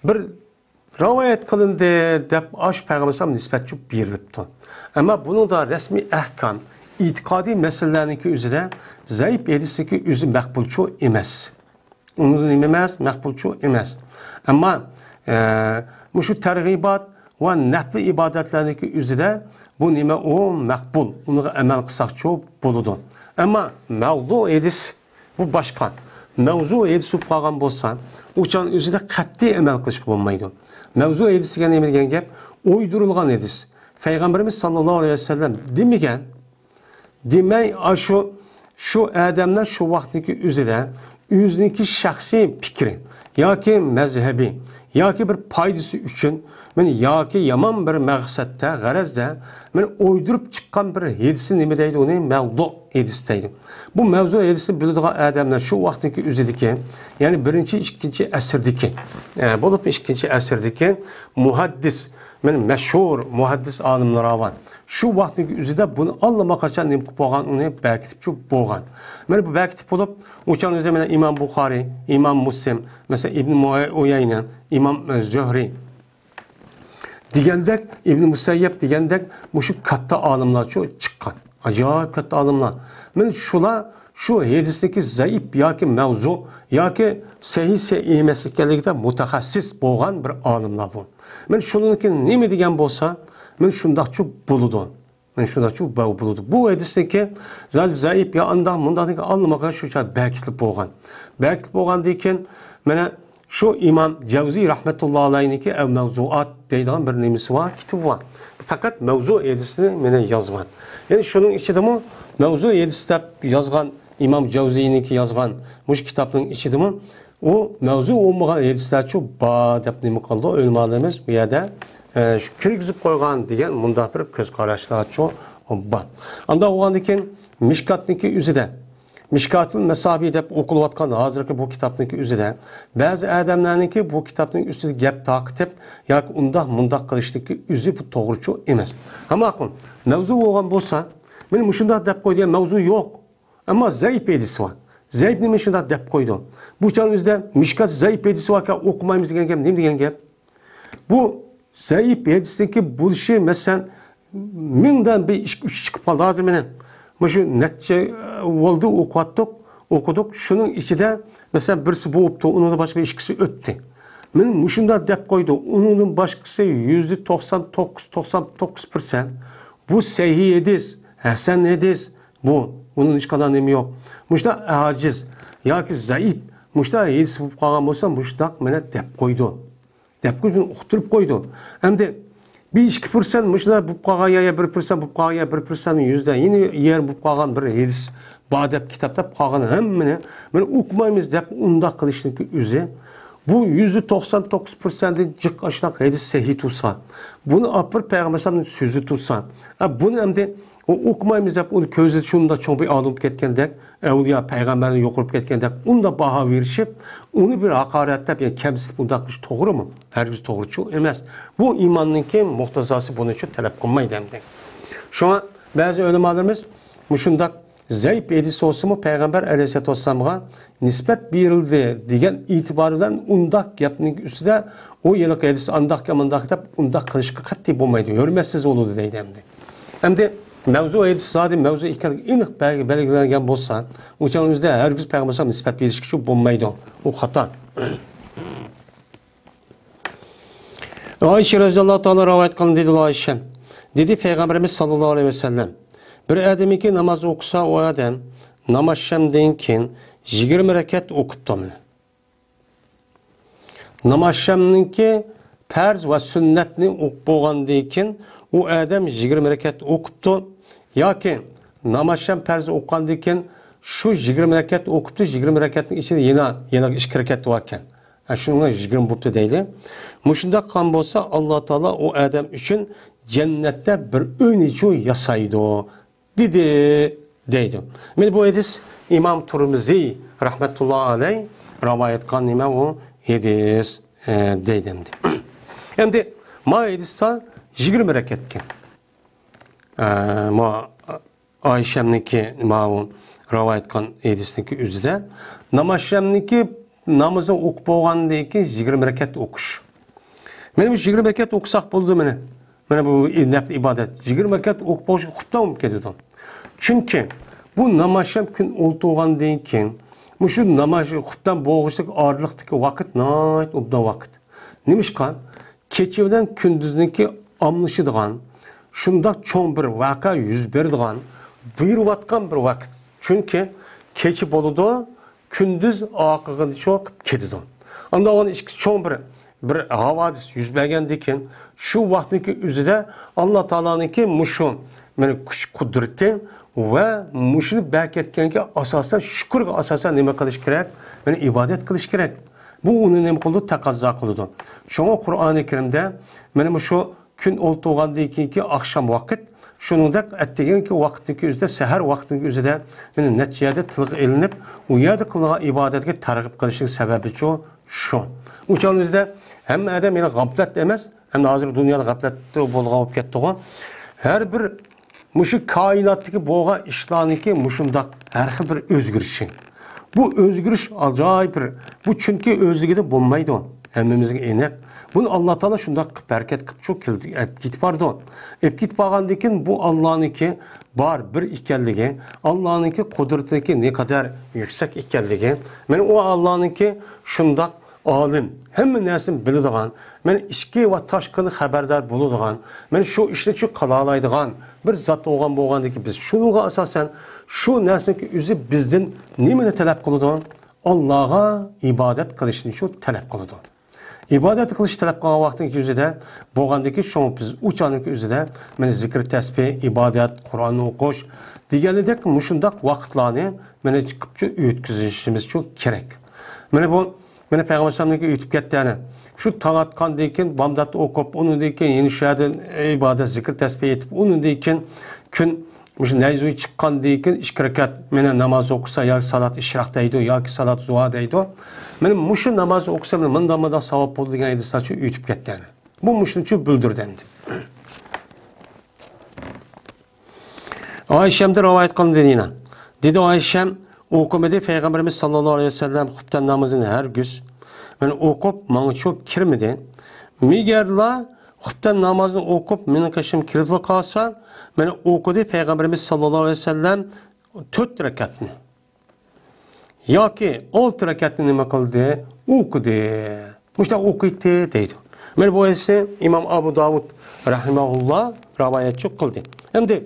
بىر رىۋايەت قىلىندى دەپ ئاشۇ پەيغەمبەر ئەلەيھىسسالام نىسبەتچۇ بېرىلىپتۇ. ئەمما بۇنىڭدا رەسمىي ئەھكام، ئېتىقادىي مەسىلىلەرنىڭكى ئۆزىدە زەئىپ ھەدىسنىڭكى ئۆزى مەقبۇلچۇ ئەمەس. ئۇنىڭدا نېمە ئەمەس؟ مەقبۇلچۇ ئەمەس. ئەمما، ئە، مۇشۇ تەرغىبات ۋە نەپلى ئىبادەتلەرنىڭكى ئۆزىدە بۇ نېمە؟ ئۇ مەقبۇل. ئۇنىڭغا ئەمەل قىلساقچۇ بولىدۇ. ئەمما مەۋزۇ ھەدىس بۇ باشقا. مەۋزۇ ھەدىس بولۇپ قالغان بولسا، ئۇ چاغنىڭ ئۆزىدە قەتئىي ئەمەل قىلىشقا بولمايدۇ. مەۋزۇ ھەدىس دېگەن نېمە دېگەن گەپ؟ ئويدۇرۇلغان ھەدىس. پەيغەمبىرىمىز ساللاللاھۇ ئەلەيھى ۋەسەللەم دېمىگەن، دېمەي، ئاشۇ، شۇ ئادەملەر شۇ ۋاقىتنىڭكى ئۆزىدە ئۆزىنىڭكى شەخسىي پىكرى ياكى مەزھەبى ياكى بىر پايدىسى ئۈچۈن، مەن ياكى يامان بىر مەقسەتتە، غەرەزدە، مەن ئويدۇرۇپ چىققان بىر ھەدىسنى نېمە دەيدۇ؟ ئۇنى مەۋزۇ ھەدىس دەيدۇ. بۇ مەۋزۇ ھەدىسنى بىلىدىغان ئادەملەر شۇ ۋاقىتنىڭكى ئۆزىدىكى، يەنى بىرىنچى، ئىككىنچى ئەسىردىكى، ئە، بولۇپمۇ ئىككىنچى ئەسىردىكى مۇھەددىس، مەن مەشھۇر مۇھەددىس ئالىملار بار. شۇ ۋاقىتنىڭ ئۆزىدە بۇنى ئاللىماقاچان نېمە قىلىپ بولغان، ئۇنى بەكىتىپچۇ بولغان. مانا بۇ بەكىتىپ بولۇپ، ئۇ چاغنىڭ ئۆزىدە مانا ئىمام بۇخارىي، ئىمام مۇسلىم، مەسىلەن، ئىبن مۇ-، ئۇيەينە، ئىمام، ئە، زۆھرى دېگەندەك، ئىبن مۇسەييەب دېگەندەك مۇشۇ كاتتا ئالىملارچۇ چىققان. ئاجايىپ كاتتا ئالىملار. مانا شۇلار شۇ ھەدىسنىڭكى زەئىپ ياكى مەۋزۇ ياكى سەھىھ، سەھىھ ئەمەس ئىكەنلىكىدە مۇتەخەسسىس بولغان بىر ئالىملار بۇ. مانا شۇنىڭكى نېمە دېگەن بولسا، مانا شۇنداقچۇ بولىدۇ. مانا شۇنداقچۇ بولىدۇ. بۇ ھەدىسنىڭكى زادى زەئىپ يا ئانداق مۇنداق دېگەن ئاللىماقا شۇ چاغ بەكىتىلىپ بولغان. بەكىتىلىپ بولغاندىن كېيىن، مانا شۇ ئىمام جەۋزىي رەھمەتۇللا ئەلەيھنىڭكى ئەل مەۋزۇئات دەيدىغان بىر نېمىسى بار، كىتابى بار. پەقەت مەۋزۇ ھەدىسنى مانا يازغان. يەنى شۇنىڭ ئىچىدىمۇ مەۋزۇ ھەدىس دەپ يازغان، ئىمام جەۋزىينىڭكى يازغان مۇشۇ كىتابنىڭ ئىچىدىمۇ ئۇ مەۋزۇ بولمىغان ھەدىسلەرچۇ بار دەپ نېمە قىلدى ئۆلىمالىرىمىز بۇ يەردە، ئە، شۇ كىرگۈزۈپ قويغان دېگەن مۇنداق بىر كۆز قاراشلارچۇ بار. ئانداق بولغاندىن كېيىن مىشكاتنىڭكى ئۆزىدە، مىشكاتۇل مەسابى دەپ ئوقۇلۇۋاتقان ھازىرقى بۇ كىتابنىڭكى ئۆزىدە بەزى ئادەملەرنىڭكى بۇ كىتابنىڭ ئۈستىدە گەپ تارقىتىپ ياكى ئۇنداق مۇنداق قىلىشنىڭكى ئۆزى بۇ توغرىچۇ ئەمەس. ھە ماقۇل، مەۋزۇ بولغان بولسا، مانا مۇشۇنداق دەپ قوي دېگەن مەۋزۇ يوق. ئەمما زەئىپ ھەدىسى بار. زەئىپنى مۇشۇنداق دەپ قويدۇ. بۇ چاغنىڭ ئۆزىدە مىشكات زەئىپ ھەدىسى باركەن ئوقۇمايمىز دېگەن گەپ نېمە دېگەن گەپ؟ بۇ زەئىپ ھەدىسنىڭكى بولۇشى، مەسىلەن، مىڭدىن بىر ئىككى، ئۈچ چىقىپ قالدى ھازىر مانا. مۇشۇ نەچچە، ئە، بولدى ئوقۇۋاتتۇق، ئوقۇدۇق. شۇنىڭ ئىچىدە، مەسىلەن، بىرسى بوپتۇ، ئۇنىڭدىن باشقا ئىككىسى ئۆتتى. مانا مۇشۇنداق دەپ قويدى. ئۇنىڭدىن باشقىسى يۈزدە توقسان توققۇز، توقسان توققۇز پىرسەنت. بۇ سەھىھ ھەدىس، ھەسەن ھەدىس. بۇ، ئۇنىڭ ھېچقانداق نېمە يوق. مۇشۇنداق ئاجىز ياكى زەئىپ، مۇشۇنداق ھەدىس بولۇپ قالغان بولسا، مۇشۇنداق مانا دەپ قويدى. دەپ قويۇپ، ئۇقتۇرۇپ قويدى. ئەمدى بىر ئىككى پىرسەنت مۇشۇنداق بولۇپ قالغان يا، يا بىر پىرسەنت بولۇپ قالغان يا، بىر پىرسەنت يۈزدە يەنە يەر بولۇپ قالغان بىر ھەدىس بار دەپ كىتاب دەپ قالغان ھەممىنى مانا ئوقۇمايمىز دەپ ئۇنداق قىلىشنىڭكى ئۆزى، بۇ يۈزدە توقسان توققۇز پىرسەنتتىن جىق ئاشۇنداق ھەدىس سەھىھ تۇرسا، بۇنى ئاپىرىپ پەيغەمبەر ئەلەيھىسسالامنىڭ سۆزى تۇرسا، ئە، بۇنى ئەمدى ئۇ ئوقۇمايمىز دەپ ئۇنى كۆزى شۇنداق چوڭ بىر ئالىم بولۇپ كەتكەندەك، ئەۋلىيا، پەيغەمبەرنى يۇقىرى بولۇپ كەتكەندەك ئۇنداق باھا بېرىشىپ، ئۇنى بىر ھاقارەتلەپ يا كەمسىتىپ ئۇنداق قىلىش توغرىمۇ؟ ھەرگىز توغرىچۇ ئەمەس. بۇ ئىماننىڭكى مۇقتەزاسى بۇنىچۇ تەلەپ قىلمايدۇ ئەمدى. شۇڭا بەزى ئۆلىمالىرىمىز مۇشۇنداق زەئىپ ھەدىس بولسىمۇ، پەيغەمبەر ئەلەيھىسسالاتۇ ۋەسسالامغا نىسبەت بېرىلدى دېگەن ئېتىبار بىلەن ئۇنداق گەپنىڭ ئۈستىدە ئۇ ھېلىقى ھەدىس ئانداقكەن مۇنداق دەپ ئۇنداق قىلىشقا قەتئىي بولمايدۇ، ھۆرمەتسىز بولىدۇ دەيدۇ ئەمدى. ئەمدى مەۋزۇ ھەدىس زادى مەۋزۇ ئىكەنلىكى ئېنىق بەلگىلەنگەن بولسا، ئۇ چاغنىڭ ئۆزىدە ھەرگىز پەيغەمبەر ئەلەيھىسسالام نىسبەت بېرىشكىچۇ بولمايدۇ. ئۇ خاتا. ئائىشە رەزىياللاھۇ تائالا رىۋايەت قىلىندى، دېدى ئائىشە. دېدى پەيغەمبىرىمىز ساللاللاھۇ ئەلەيھى ۋەسەللەم، بىر ئادەمكى ناماز ئوقۇسا، ئۇ ئادەم نامازشامدىن كېيىن يىگىرمە رەكەت ئوقۇپتۇ مانا. نامازشامنىڭكى پەرز ۋە سۈننەتنى ئوقۇپ بولغاندىن كېيىن ئۇ ئادەم يىگىرمە رەكەت ئوقۇپتۇ. ياكى نامازشام پەرز ئوقۇغاندىن كېيىن شۇ يىگىرمە رەكەت ئوقۇپتۇ، يىگىرمە رەكەتنىڭ ئىچىدە يەنە، يەنە ئىككى رەكەت باركەن. ھە، شۇنىڭغا يىگىرمە بوپتۇ دەيلى. مۇشۇنداق قىلغان بولسا، ئاللا تائالا ئۇ ئادەم ئۈچۈن جەننەتتە بىر ئۆينىچۇ ياسايدۇ، دېدى، دەيدۇ. مانا بۇ ھەدىس ئىمام تۇرمىزىي رەھمەتۇللا ئەلەي رىۋايەت قىلغان نېمە ئۇ ھەدىس، ئە، دەيدۇ ئەمدى. ئەمدى ما ھەدىستا يىگىرمە رەكەتكەن. ئە، ما ئائىشەمنىڭكى ماۋۇ رىۋايەت قىلغان ھەدىسنىڭكى ئۆزىدە نامازشامنىڭكى نامىزىنى ئوقۇپ بولغاندىن كېيىن يىگىرمە رەكەت ئوقۇش. مانا بۇ يىگىرمە رەكەت ئوقۇساق بولدى مانا. مانا بۇ نەپلى ئىبادەت. يىگىرمە رەكەت ئوقۇپ بولۇشقا خۇپتەن بولۇپ كېتىدۇ. چۈنكى بۇ ناماز شەم كۈن ئولتۇرغاندىن كېيىن، مۇشۇ ناماز خۇپتەن بولغۇچىلىك ئارىلىقتىكى ۋاقىت ناھايىتى ئوبدان ۋاقىت. نېمىشقا؟ كېچە بىلەن كۈندۈزنىڭكى ئالمىشىدىغان شۇنداق چوڭ بىر ۋەقە يۈز بېرىدىغان، بېرىۋاتقان بىر ۋاقىت. چۈنكى كېچە بولىدۇ، كۈندۈز ئارقىغا شۇ قىلىپ كېتىدۇ. ئاندىن ئىككىسى چوڭ بىر، بىر ھاۋادىس يۈز بەرگەندىن كېيىن، شۇ ۋاقىتنىڭكى ئۆزىدە ئاللا تائالانىڭكى مۇشۇ، مانا، كۈچ قۇدرىتى ۋە مۇشۇنى بەركەتكەنگە ئاساسەن، شۈكۈرگە ئاساسەن نېمە قىلىش كېرەك؟ مانا، ئىبادەت قىلىش كېرەك. بۇ ئۇنى نېمە قىلىدۇ؟ تەقەززا قىلىدۇ. شۇڭا قۇرئانى كەرىمدە مانا مۇشۇ كۈن ئولتۇرغاندىن كېيىنكى ئاخشام ۋاقىت، شۇنىڭدەك ئەتىگەنكى ۋاقىتنىڭكى ئۆزىدە، سەھەر ۋاقتىنىڭكى ئۆزىدە مانا نەچچە يەردە تىلغا ئېلىنىپ، ئۇ يەردە قىلىنغان ئىبادەتكە تەرغىب قىلىشنىڭ سەۋەبىچۇ شۇ. ئۇ چاغنىڭ ئۆزىدە ھەممە ئادەم يەنە غەپلەتتە ئەمەس، ئەمدى ھازىر دۇنيادا غەپلەتتە بولغان بولۇپ كەتتىغۇ. ھەر بىر مۇشۇ كائىناتتىكى بولغان ئىشلارنىڭكى مۇشۇنداق ھەر خىل بىر ئۆزگىرىشى. بۇ ئۆزگىرىش ئاجايىپ بىر، بۇ چۈنكى ئۆزلۈكىدە بولمايدۇ. ھەممىمىزگە ئېنىق. بۇنى ئاللا تائالا شۇنداق قىلىپ ھەرىكەت قىلىپ شۇ كېلىپ، ئەپ كېتىپ بارىدۇ. ئەپ كېتىپ بارغاندىن كېيىن بۇ ئاللانىڭكى بار بىر ئىكەنلىكى، ئاللانىڭكى قۇدرىتىنىڭكى نەقەدەر يۈكسەك ئىكەنلىكى، مانا ئۇ ئاللانىڭكى شۇنداق ئالىم، ھەممە نەرسىنى بىلىدىغان، مانا ئىچكى ۋە تاشقىدىن خەۋەردار بولىدىغان، مانا شۇ ئىشنى شۇ قىلالايدىغان بىر زات بولغان بولغاندىكىن، بىز شۇنىڭغا ئاساسەن شۇ نەرسىنىڭكى ئۆزى بىزدىن نېمىنى تەلەپ قىلىدۇ؟ ئاللاغا ئىبادەت قىلىشنى شۇ تەلەپ قىلىدۇ. ئىبادەت قىلىش تەلەپ قىلغان ۋاقتىنىڭ ئۆزىدە بولغاندىكى، شۇڭا بىز ئۇ چاغنىڭ ئۆزىدە مانا زىكىر تەسبىھ، ئىبادەت، قۇرئان ئوقۇش دېگەنلىدەك مۇشۇنداق ۋاقىتلارنى مانا چىقىپچۇ ئۆتكۈزۈشىمىزچۇ كېرەك. مانا بۇ، مانا پەيغەمبەر ئەلەيھىسسالامنىڭكى ئۆتۈپ كەتتى ئەنە. شۇ تاڭ ئاتقاندىن كېيىن بامدات ئوقۇپ، ئۇنىڭدىن كېيىن يەنە شۇ يەردە ئىبادەت، زىكىر تەسبىھ ئېيتىپ، ئۇنىڭدىن كېيىن كۈن مۇشۇ نەيزۇي چىققاندىن كېيىن ئىككى رەكەت مانا ناماز ئوقۇسا، ياكى سالات ئىشراق دەيدۇ، ياكى سالات زۇھا دەيدۇ. مانا مۇشۇ ناماز ئوقۇسا، مانا مۇنداق، مۇنداق ساۋاب بولىدۇ دېگەن ھەدىسلەرچۇ ئۆتۈپ كەتتى ئەنە. بۇ مۇشۇنىچۇ بىلدۈردى ئەمدى. ئائىشەمدىن رىۋايەت قىلىندى يەنە. دېدى ئائىشەم، ئوقۇمىدى پەيغەمبىرىمىز ساللاللاھۇ ئەلەيھى ۋەسەللەم خۇپتەن نامىزىنى ھەرگىز. مانا ئوقۇپ، ماڭىچۇ كىرمىدى. مېگەرلا خۇپتەن نامازىنى ئوقۇپ، مېنىڭ قېشىمغا كىرىپلا قالسا، مانا ئوقۇدى پەيغەمبىرىمىز ساللاللاھۇ ئەلەيھى ۋەسەللەم تۆت رەكەتنى. ياكى ئالتە رەكەتنى نېمە قىلدى؟ ئوقۇدى. مۇشۇنداق ئوقۇيتتى دەيدۇ. مانا بۇ ھەدىسنى ئىمام ئابۇ داۋۇد رەھىمەھۇللا رىۋايەتچى قىلدى. ئەمدى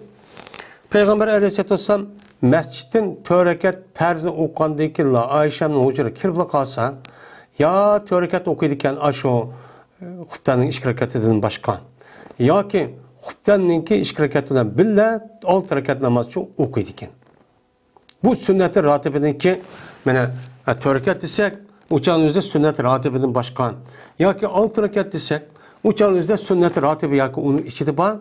پەيغەمبەر ئەلەيھىسسالاتۇ ۋەسسالام مەسچىتتىن تۆت رەكەت پەرزنى ئوقۇغاندىن كېيىنلا ئائىشەمنىڭ ھۇجرىغا كىرىپلا قالسا، يا تۆت رەكەت ئوقۇيدىكەن ئاشۇ خۇپتەننىڭ ئىككى رەكەتىدىن باشقا، ياكى خۇپتەننىڭكى ئىككى رەكەت بىلەن بىللە ئالتە رەكەت نامازچۇ ئوقۇيدىكەن. بۇ سۈننەتى راتىبىنىڭكى، مانا، تۆت رەكەت دېسەك، ئۇ چاغنىڭ ئۆزىدە سۈننەت راتىبىدىن باشقا، ياكى ئالتە رەكەت دېسەك، ئۇ چاغنىڭ ئۆزىدە سۈننەت راتىبى ياكى ئۇنىڭ ئىچىدە بار،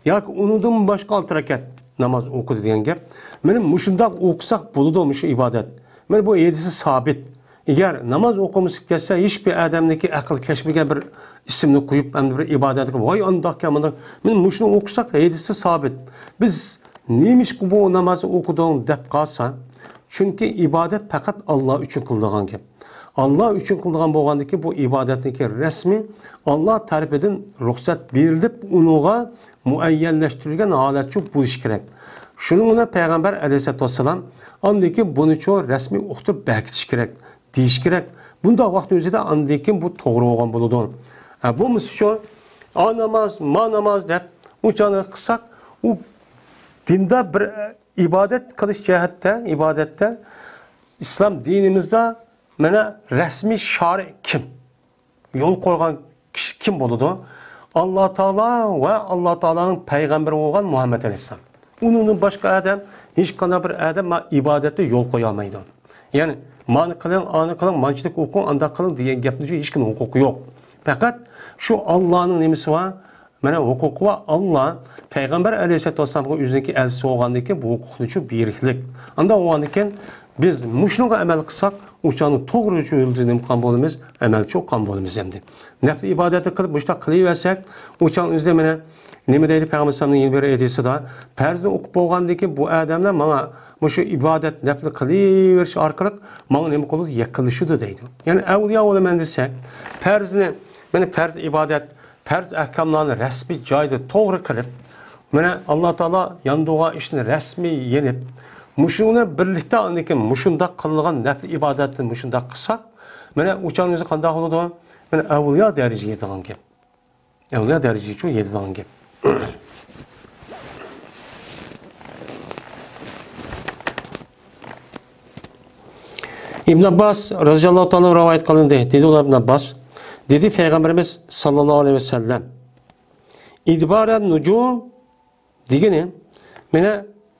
ياكى ئۇنىڭدىن باشقا ئالتە رەكەت ناماز ئوقۇدى دېگەن گەپ. مانا مۇشۇنداق ئوقۇساق بولىدۇ مۇشۇ ئىبادەت. مانا بۇ ھەدىسى سابىت. ئەگەر ناماز ئوقۇمىسا كەتسە، ھېچبىر ئادەمنىڭكى ئەقلى كەچمىگەن بىر ئىسىمنى قويۇپ، ئەمدى بىر ئىبادەت قىلىپ، ۋاي ئانداقكەن، مۇنداق. مانا مۇشۇنى ئوقۇساق، ھەدىستە سابىت. بىز نېمىشقا بۇ نامازنى ئوقۇدۇڭ دەپ قالسا، چۈنكى ئىبادەت پەقەت ئاللا ئۈچۈن قىلىدىغان گەپ. ئاللا ئۈچۈن قىلىدىغان بولغاندىكىن، بۇ ئىبادەتنىڭكى رەسمى ئاللا تەرىپىدىن رۇخسەت بېرىلىپ، ئۇنىڭغا مۇئەييەنلەشتۈرۈلگەن ھالەتچۇ بولۇشى كېرەك. شۇنىڭ بىلەن پەيغەمبەر ئەلەيھىسسالاتۇ ۋەسسالام ئاندىن كېيىن بۇنىچۇ رەسمىي ئۇقتۇرۇپ بەركىتىشى كېرەك، دېيىشى كېرەك. بۇنداق ۋاقىتنىڭ ئۆزىدە ئاندىن كېيىن بۇ توغرا بولغان بولىدۇ. ھە، بولمىسىچۇ، ئا ناماز، ما ناماز دەپ ئۇ چاغنى قىلساق، ئۇ دىندا بىر ئىبادەت قىلىش جەھەتتە، ئىبادەتتە ئىسلام دىنىمىزدا مانا رەسمىي شارى كىم؟ يول قويغان كىشى كىم بولىدۇ؟ ئاللا تائالا ۋە ئاللا تائالانىڭ پەيغەمبىرى بولغان مۇھەممەد ئەلەيھىسسالام. ئۇنىڭدىن باشقا ئادەم، ھېچقانداق بىر ئادەم ما ئىبادەتتە يول قويالمايدۇ. يەنى، مانى قىلىڭ، ئانى قىلىڭ، مانچىلىك ئوقۇڭ، ئانداق قىلىڭ دېگەن گەپنى ھېچكىمنىڭ ھوقۇقى يوق. پەقەت شۇ ئاللانىڭ نېمىسى بار؟ مانا ھوقۇقى بار، ئاللا پەيغەمبەر ئەلەيھىسسالاتۇ ۋەسسالامغا ئۆزىنىڭكى ئەلچىسى بولغاندىن كېيىن بۇ ھوقۇقنىچۇ بېرىكلىك. ئانداق بولغاندىن كېيىن بىز مۇشۇنىڭغا ئەمەل قىلساق، ئۇ چاغنىڭ توغرا يولىدا نېمە قىلغان بولىمىز؟ ئەمەلچى بولغان بولىمىز ئەمدى. نەپلى ئىبادەتنى قىلىپ، مۇشۇنداق قىلىۋەرسەك، ئۇ چاغنىڭ ئۆزىدە مانا نېمە دەيدۇ پەيغەمبەر ئەلەيھىسسالامنىڭ يەنە بىر ھەدىسىدا، پەرزنى ئوقۇپ بولغاندىن كېيىن بۇ ئادەملەر ماڭا مۇشۇ ئىبادەت نەپلى قىلىۋېرىش ئارقىلىق ماڭا نېمە قىلىدۇ؟ يېقىنلىشىدۇ دەيدۇ. يەنى ئەۋلىيا بولىمەن دېسە، پەرزنى، مانا پەرز ئىبادەت، پەرز ئەھكاملارنى رەسمىي جايىدا توغرا قىلىپ، مانا، ئاللا تائالا ياندۇرغان ئىشنى رەسمىي يېنىپ، مۇشۇنى بىرلىكتە ئاندىن كېيىن مۇشۇنداق قىلىنغان نەپلى ئىبادەتنى مۇشۇنداق قىلساق، مانا، ئۇ چاغنىڭ ئۆزى قانداق بولىدۇ؟ مانا، ئەۋلىيا دەرىجىگە يېتىدىغان گەپ. ئەۋلىيا دەرىجىگە يېتىدىغان گەپ. ئىبن ئابباس رەزىياللاھۇ تائالا رىۋايەت قىلىندى. دېدى ئۇلار ئىبن ئابباس، دېدى پەيغەمبىرىمىز ساللاللاھۇ ئەلەيھى ۋەسەللەم، ئىدبارەن نۇجۇم دېگىنى، مانا،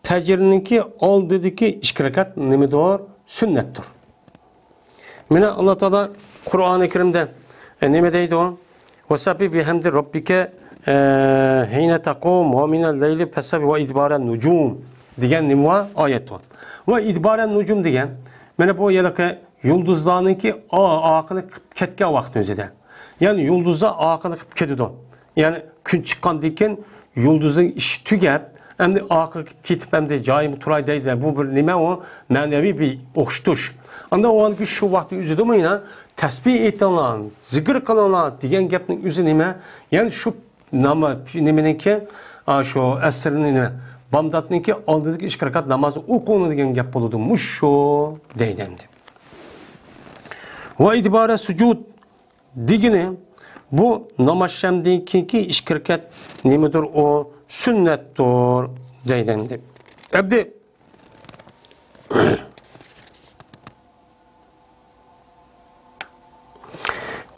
پەجرنىڭكى ئالدىدىكى ئىككى رەكەت نېمىدۇر؟ سۈننەتتۇر. مانا، ئاللا تائالا قۇرئانى كەرىمدە، ئە، نېمە دەيدۇ؟ «ۋەسەببىھ بىھەمدى رەببىكە، ئە، ھىينە تەقۇم ۋە مىنەل لەيلى فەسەببىھ ۋە ئىدبارەن نۇجۇم» دېگەن نېمە بار؟ ئايەت بار. ۋە ئىدبارەن نۇجۇم دېگەن، مانا، بۇ ھېلىقى يۇلدۇزلارنىڭكى ئا-، ئارقىنى قىپ كەتكەن ۋاقىتنىڭ ئۆزىدە. يەنى يۇلدۇزلار ئارقىنى قىپ كېتىدۇ. يەنى كۈن چىققاندىن كېيىن يۇلدۇزنىڭ ئىشى تۈگەپ، ئەمدى ئارقىغا كېتىپ، ئەمدى جايىمغا تۇراي دەيدۇ. بۇ بىر نېمە ئۇ؟ مەنىۋى بىر ئوخشىتىش. ئاندا ئۇنىڭ شۇ ۋاقىتنىڭ ئۆزىدىمۇ يەنە تەسبىھ ئېيتىڭلار، زىكىر قىلىڭلار دېگەن گەپنىڭ ئۆزى نېمە؟ يەنى شۇ ناما-، نېمىنىڭكى، ئا، شۇ ئەسىرنىڭ، بامداتنىڭكى ئالدىدىكى ئىككى رەكەت نامازنى ئوقۇڭلار دېگەن گەپ بولىدۇ. مۇشۇ دەيدۇ ئەمدى. ۋە ئىدبارە سۇجۇد دېگىنى، بۇ ناماز شەمدىن كېيىنكى ئىككى رەكەت نېمىدۇر ئۇ؟ سۈننەتتۇر دەيدۇ ئەمدى. ئەمدى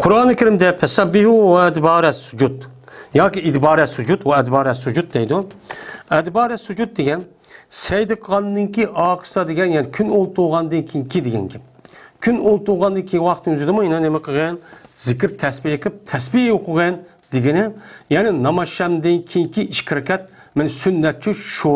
قۇرئانى كەرىمدە «فەسەببىھۇ ۋە ئەدبارە سۇجۇد» ياكى «ئىدبارە سۇجۇد» ۋە «ئەدبارە سۇجۇد» دەيدۇ. ئەدبارە سۇجۇد دېگەن سەجدە قىلغاندىن كېيىن ئارقىسىدا دېگەن، يەنى كۈن ئولتۇرغاندىن كېيىنكى دېگەن گەپ. كۈن ئولتۇرغاندىن كېيىن ۋاقىتنىڭ ئۆزىدىمۇ يەنە نېمە قىلغان؟ زىكىر تەسبىھ قىلىپ، تەسبىھ ئوقۇغان دېگىنى، يەنى ناماز شەمدىن كېيىنكى ئىككى رەكەت، مانا، سۈننەتچۇ شۇ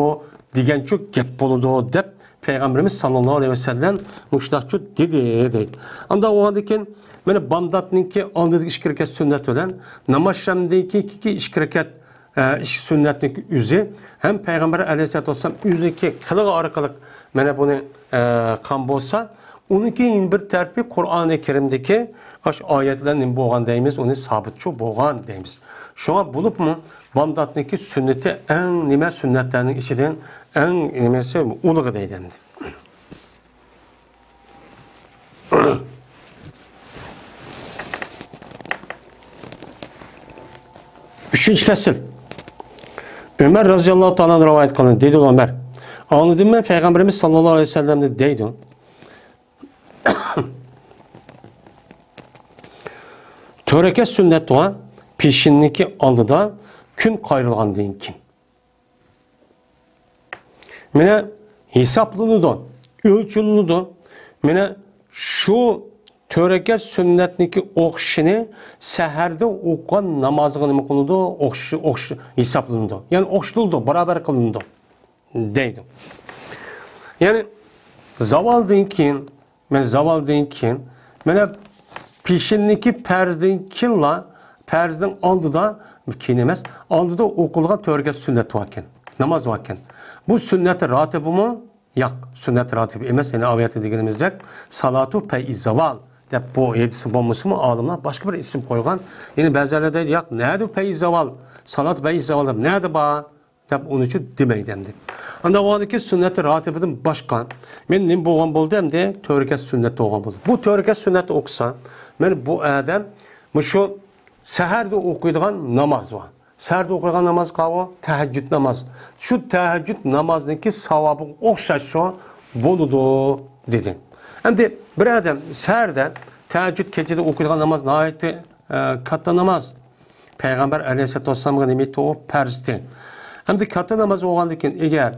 دېگەنچۇ گەپ بولىدۇ، دەپ پەيغەمبىرىمىز ساللاللاھۇ ئەلەيھى ۋەسەللەم مۇشۇنداقچۇ دېدى، دەيدۇ. ئانداق بولغاندىن كېيىن، مانا، بامداتنىڭكى ئالدىدىكى ئىككى رەكەت سۈننەت بىلەن ناماز شەمدىن كېيىنكى ئىككى رەكەت، ئە، ئىككى سۈننەتنىڭ ئۆزى ھەم پەيغەمبەر ئەلەيھىسسالاتۇ ۋەسسالام ئۆزىنىڭكى قىلىقى ئارقىلىق، مانا، بۇنى، ئە، قىلغان بولسا، ئۇنىڭكى يەنە بىر تەرىپى قۇرئانى كەرىمدىكى ئاشۇ ئايەتلەر نېمە بولغان دەيمىز، ئۇنى سابىتچۇ بولغان دەيمىز. شۇڭا بولۇپمۇ بامداتنىڭكى سۈننىتى ئەڭ نېمە سۈننەتلەرنىڭ ئىچىدىن ئەڭ نېمىسى ئۇلۇغى دەيدۇ ئەمدى. ئۈچىنچى پەسىل. ئۆمەر رەزىياللاھۇ تائالا ئەنھۇ رىۋايەت قىلىندى. دېدى ئۆمەر، ئاڭلىدىم مەن پەيغەمبىرىمىز ساللاللاھۇ ئەلەيھى ۋەسەللەمدىن دەيدۇ. تۆت رەكەت سۈننەت دۇئا پېشىننىڭكى ئالدىدا كۈن قايرىلغاندىن كېيىن. مانا ھېسابلىنىدۇ، ئۆلچىلىنىدۇ. مانا شۇ تۆت رەكەت سۈننەتنىڭكى ئوخشىشىنى سەھەردە ئوقۇغان نامازغا نېمە قىلىنىدۇ؟ ئوخش-، ئوخش-، ھېسابلىنىدۇ. يەنى ئوخشىتىلىدۇ، باراۋەر قىلىنىدۇ دەيدۇ. يەنى زاۋالدىن كېيىن، مانا زاۋالدىن كېيىن، مانا پېشىننىڭكى پەرزدىن كېيىنلا، پەرزنىڭ ئالدىدا، كېيىن ئەمەس، ئالدىدا ئوقۇلغان تۆت رەكەت سۈننەت باركەن، ناماز باركەن. بۇ سۈننەت راتىبىمۇ؟ ياق، سۈننەت راتىبى ئەمەس. يەنە ئاۋۇ يەردە دېگىنىمىزدەك، سالاتۇ پەيئىز زاۋال دەپ بۇ ھەدىسى بولمىسىمۇ، ئالىملار باشقا بىر ئىسىم قويغان. يەنە بەزىلەر دەيدۇ، ياق، نەدە پەيئىز زاۋال، سالات پەيئىز زاۋال دەپ نەدە بار دەپ ئۇنى چۈ دېمەيدۇ ئەمدى. ئانداق بولغاندىكىن سۈننەت راتىبىدىن باشقا مەن نېمە بولغان بولدى ئەمدى؟ تۆت رەكەت سۈننەت بولغان بولدى. بۇ تۆت رەكەت سۈننەتنى ئوقۇسا، مەن بۇ ئادەم مۇشۇ سەھەردە ئوقۇيدىغان ناماز بار. سەھەردە ئوقۇيدىغان ناماز قاۋۇ؟ تەھەججۇد ناماز. شۇ تەھەججۇد نامازنىڭكى ساۋابىغا ئوخشاشلا بولىدۇ، دېدى. ئەمدى بىر ئادەم سەھەردە تەھەججۇد كېچىدە ئوقۇيدىغان ناماز ناھايىتى، ئە، كاتتا ناماز. پەيغەمبەر ئەلەيھىسسالاتۇ ۋەسسالامغا نېمە ئېيتتى؟ ئۇ پەرز ئىدى. ئەمدى كاتتا ناماز بولغاندىن كېيىن، ئەگەر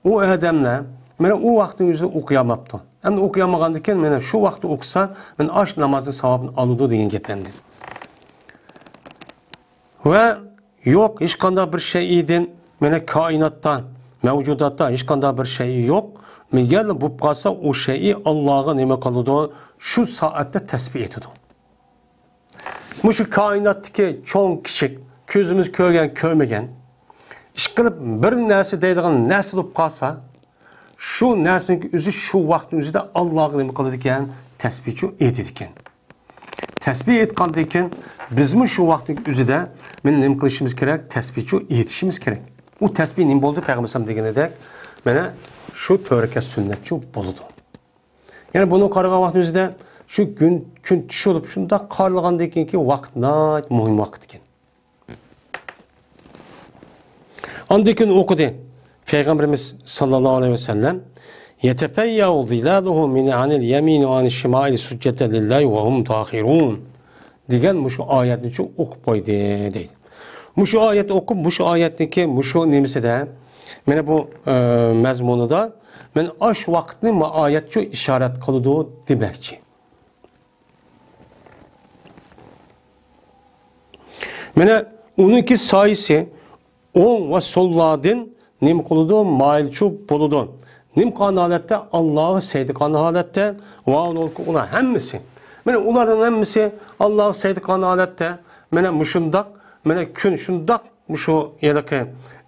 ئۇ ئادەملەر مانا ئۇ ۋاقىتنىڭ ئۆزىدە ئوقۇيالماپتۇ. ئەمدى ئوقۇيالمىغاندىن كېيىن، مانا شۇ ۋاقىتتا ئوقۇسا، مانا ئاشۇ نامازنىڭ ساۋابىنى ئالىدۇ دېگەن گەپ ئەمدى. ۋە يوق، ھېچقانداق بىر شەيئىدىن، مانا كائىناتتا، مەۋجۇداتتا ھېچقانداق بىر شەيئى يوق. ئەگەر بولۇپ قالسا، ئۇ شەيئى ئاللاغا نېمە قىلىدۇ؟ شۇ سائەتتە تەسبىھ ئېيتىدۇ. مۇشۇ كائىناتتىكى چوڭ، كىچىك، كۆزىمىز كۆرگەن، كۆرمىگەن، ئىشقىلىپ بىر نەرسە دەيدىغان نەرسە بولۇپ قالسا، شۇ نەرسىنىڭ ئۆزى شۇ ۋاقىتنىڭ ئۆزىدە ئاللاغا نېمە قىلىدىكەن؟ تەسبىھچۇ ئېيتىدىكەن. تەسبىھ ئېيتقاندىن كېيىن، بىزمۇ شۇ ۋاقىتنىڭ ئۆزىدە مانا نېمە قىلىشىمىز كېرەك؟ تەسبىھچۇ ئېيتىشىمىز كېرەك. ئۇ تەسبىھ نېمە بولدى؟ پەيغەمبەر ئەلەيھىسسالام دېگىنىدەك، مانا شۇ تۆت رەكەت سۈننەتچۇ بولىدۇ. يەنى بۇنى قارىغان ۋاقىتنىڭ ئۆزىدە شۇ كۈن، كۈن چۈشۈپ شۇنداق قارلىغاندىن كېيىنكى ۋاقىت ناھايىتى مۇھىم ۋاقىت ئىكەن. ئاندىن كېيىن ئوقۇدى پەيغەمبىرىمىز ساللاللاھۇ ئەلەيھى ۋەسەللەم، يتفيأ ظلالهم من عن اليمين وعن الشمائل سجدا لله وهم داخرون دېگەن مۇشۇ ئايەتنىچۇ ئوقۇپ قويدى دەيدۇ. مۇشۇ ئايەتنى ئوقۇپ، مۇشۇ ئايەتنىڭكى مۇشۇ نېمىسىدە، مانا بۇ، ئە، مەزمۇنىدا، مانا ئاشۇ ۋاقىتنى ما ئايەتچۇ ئىشارەت قىلىدۇ دېمەكچى. مانا ئۇنىڭكى سايىسى ئوڭ ۋە سوللاردىن نېمە قىلىدۇ؟ مايىلچۇ بولىدۇ. نېمە قىلغان ھالەتتە؟ ئاللاغا سەجدە قىلغان ھالەتتە. ۋە ئۇلار ھەممىسى. مانا ئۇلارنىڭ ھەممىسى ئاللاغا سەجدە قىلغان ھالەتتە. مانا مۇشۇنداق، مانا كۈن شۇنداق مۇشۇ ھېلىقى،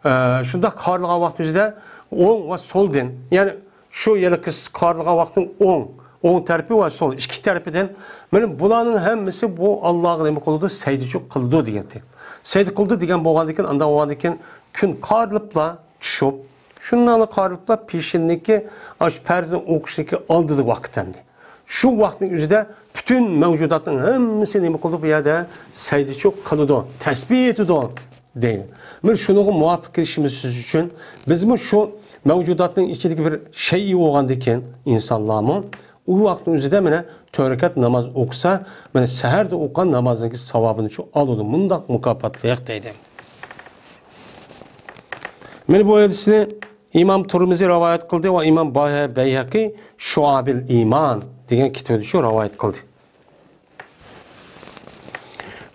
ئە، شۇنداق قارىلىغان ۋاقتىمىزدا ئوڭ ۋە سولدىن، يەنى شۇ ھېلىقى قارىلىغان ۋاقىتنىڭ ئوڭ، ئوڭ تەرىپى ۋە سول ئىككى تەرىپىدىن، مانا بۇلارنىڭ ھەممىسى بۇ ئاللاغا نېمە قىلىدۇ؟ سەجدىچۇ قىلىدۇ دېگەنتى. سەجدە قىلىدۇ دېگەن بولغاندىكىن، ئانداق بولغاندىكىن كۈن قارىلىپلا چۈشۈپ، شۇنداقلا قارىلىپلا پېشىندىكى ئاشۇ پەرزنى ئوقۇشنىكى ئالدىدا ۋاقىت ئەمدى. شۇ ۋاقىتنىڭ ئۆزىدە پۈتۈن مەۋجۇداتنىڭ ھەممىسى نېمە قىلىدۇ؟ بۇ يەردە سەجدىچۇ قىلىدۇ، تەسبىھ ئېيتىدۇ دەيدۇ. مانا شۇنىڭغا مۇۋاپىق كېلىشىمىز ئۈچۈن بىزمۇ شۇ مەۋجۇداتنىڭ ئىچىدىكى بىر شەيئى بولغاندىكىن، ئىنسانلارمۇ ئۇ ۋاقىتنىڭ ئۆزىدە مانا تۆت رەكەت ناماز ئوقۇسا، مانا سەھەردە ئوقۇغان نامازنىڭكى ساۋابىنى شۇ ئالىدۇ. مۇنداق مۇكاپاتلىق دەيدۇ. مانا بۇ ھەدىسنى ئىمام تۇرمىزى رىۋايەت قىلدى ۋە ئىمام باي-، بەيھەقى شۇئابىل ئىمان دېگەن كىتابىدا شۇ رىۋايەت قىلدى.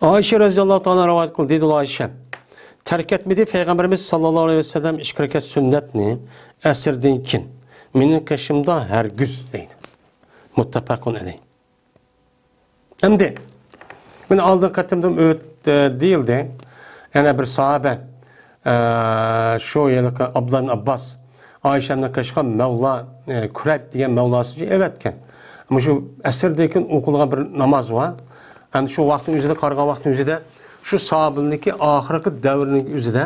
ئائىشە رەزىياللاھۇ تائالا رىۋايەت قىلدى، دېدى ئائىشە، تەرك ئەتمىدى پەيغەمبىرىمىز ساللاللاھۇ ئەلەيھى ۋەسەللەم ئىككى رەكەت سۈننەتنى ئەسىردىن كېيىن مېنىڭ قېشىمدا ھەرگىز دەيدۇ. مۇتتەپەقۇن ئەلەيھ. ئەمدى، مانا ئالدىنقى قېتىمدا ئۆت-، ئە، دېيىلدى. يەنە بىر ساھابە، ئە، شۇ ھېلىقى ئابدۇللا ئىبن ئابباس ئائىشەمنىڭ قېشىغا مەۋلا، ئە، كۇرەيب دېگەن مەۋلاسىنى ئەۋەتكەن. مۇشۇ ئەسىردىن كېيىن ئوقۇلغان بىر ناماز بار. ئەمدى شۇ ۋاقىتنىڭ ئۆزىدە، قارىغان ۋاقىتنىڭ ئۆزىدە، شۇ ساھابىنىڭكى ئاخىرقى دەۋرىنىڭ ئۆزىدە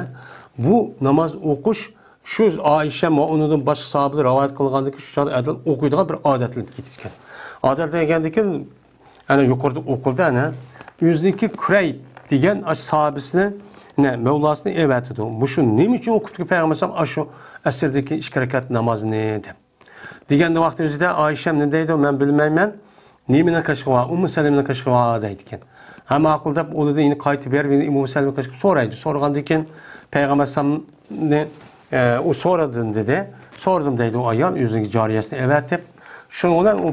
بۇ ناماز ئوقۇش شۇ ئائىشەم ۋە ئۇنىڭدىن باشقا ساھابىلەر رىۋايەت قىلغاندىكىن، شۇ چاغدا ئادەت ئوقۇيدىغان بىر ئادەتلىنىپ كېتىپتىكەن. ئادەتلەنگەندىكىن، ئەنە يۇقىرىدا ئوقۇلدى، ئەنە ئۆزىنىڭكى كۇرەيب دېگەن ئاشۇ ساھابىسىنى، نە، مەۋلاسىنى ئەۋەتىدۇ. مۇشۇ نېمە ئۈچۈن ئوقۇپتىكەن پەيغەمبەر ئەلەيھىسسالام ئاشۇ ئەسىردىكى ئىككى رەكەت نامازنى دەپ. دېگەندە ۋاقتىمىزدا ئائىشەم نېمە دەيدۇ؟ مەن بىلمەيمەن. نېمىنىڭ قېشىغا بار؟ ئۇممۇ سەلىمىنىڭ قېشىغا بار دەيدىكەن. ھە، ماقۇل دەپ ئۇلىدىن يەنە قايتىپ بېرىپ، يەنە ئۇممۇ سەلىمە قېشىغا سورايدۇ. سورىغاندىن كېيىن پەيغەمبەر ئەلەيھىسسالامنى، ئە، ئۇ سورىدىم دېدى. سورىدىم دەيدۇ ئايال ئۆزىنىڭ جارىيەسىنى ئەۋەتىپ. شۇنىڭ بىلەن ئۇ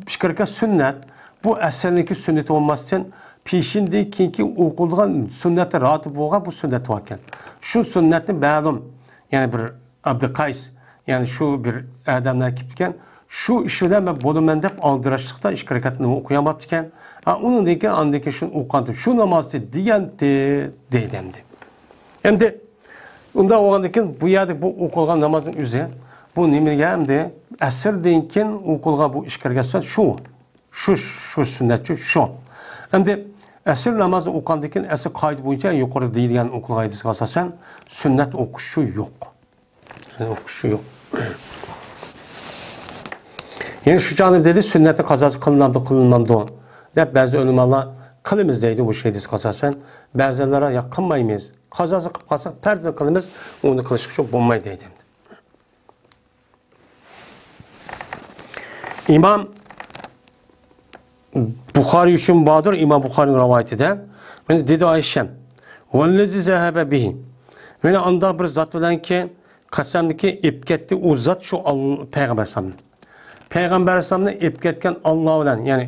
ئىككى رەكەت سۈننەت، بۇ ئەسىرنىڭكى سۈننىتى بولماستىن، پېشىندىن كېيىنكى ئوقۇلىدىغان سۈننەتى راتىب بولغان بۇ سۈننەت باركەن. شۇ سۈننەتنى مەلۇم، يەنى بىر ئابدۇقەيس، يەنى شۇ بىر ئادەملەر كېلىپتىكەن، شۇ ئىش بىلەن مەن بولىمەن دەپ ئالدىراشلىقتا ئىككى رەكەتنى ئوقۇيالماپتىكەن. ھە، ئۇنىڭدىن كېيىن، ئاندىن كېيىن شۇنى ئوقۇغانتى، شۇ نامازنى دېگەنتى دەيدۇ ئەمدى. ئەمدى ئۇنداق بولغاندىن كېيىن بۇ يەردە بۇ ئوقۇلغان نامازنىڭ ئۆزى، بۇ نېمىگە ئەمدى؟ ئەسىردىن كېيىن ئوقۇلغان بۇ ئىككى رەكەت سۈننەت شۇ. شۇ، شۇ سۈننەتچۇ شۇ. ئەمدى ئەسىر نامازنى ئوقۇغاندىن كېيىن ئەسىر قائىدە بويىچە يۇقىرىدا دېيىلگەن ئوقۇلغان ھەدىسكە ئاساسەن سۈننەت ئوقۇش شۇ يوق. سۈننەت ئوقۇش شۇ يوق. يەنى شۇ چاغدا دېدى، سۈننەتنىڭ قازاسى قىلىنامدۇ، قىلىنمامدۇ دەپ بەزى ئۆلىمالار قىلىمىز دەيدۇ بۇ ھەدىسكە ئاساسەن. بەزىلەر ياق، قىلمايمىز. قازاسى قىلىپ قالساق پەرزنى قىلىمىز، ئۇنى قىلىشقا شۇ بولمايدۇ دەيدۇ. ئىمام بۇخارىي ئۈچۈن باردۇر، ئىمام بۇخارىينىڭ رىۋايىتىدە. مانا دېدى ئائىشەم، ۋاللەزى زەھەبە بىھى. مانا ئانداق بىر زات بىلەنكى قەسەمكى ئېلىپ كەتتى، ئۇ زات شۇ ئال-، پەيغەمبەر ئەلەيھىسسالامنى. پەيغەمبەر ئەلەيھىسسالامنى ئېلىپ كەتكەن ئاللا بىلەن، يەنى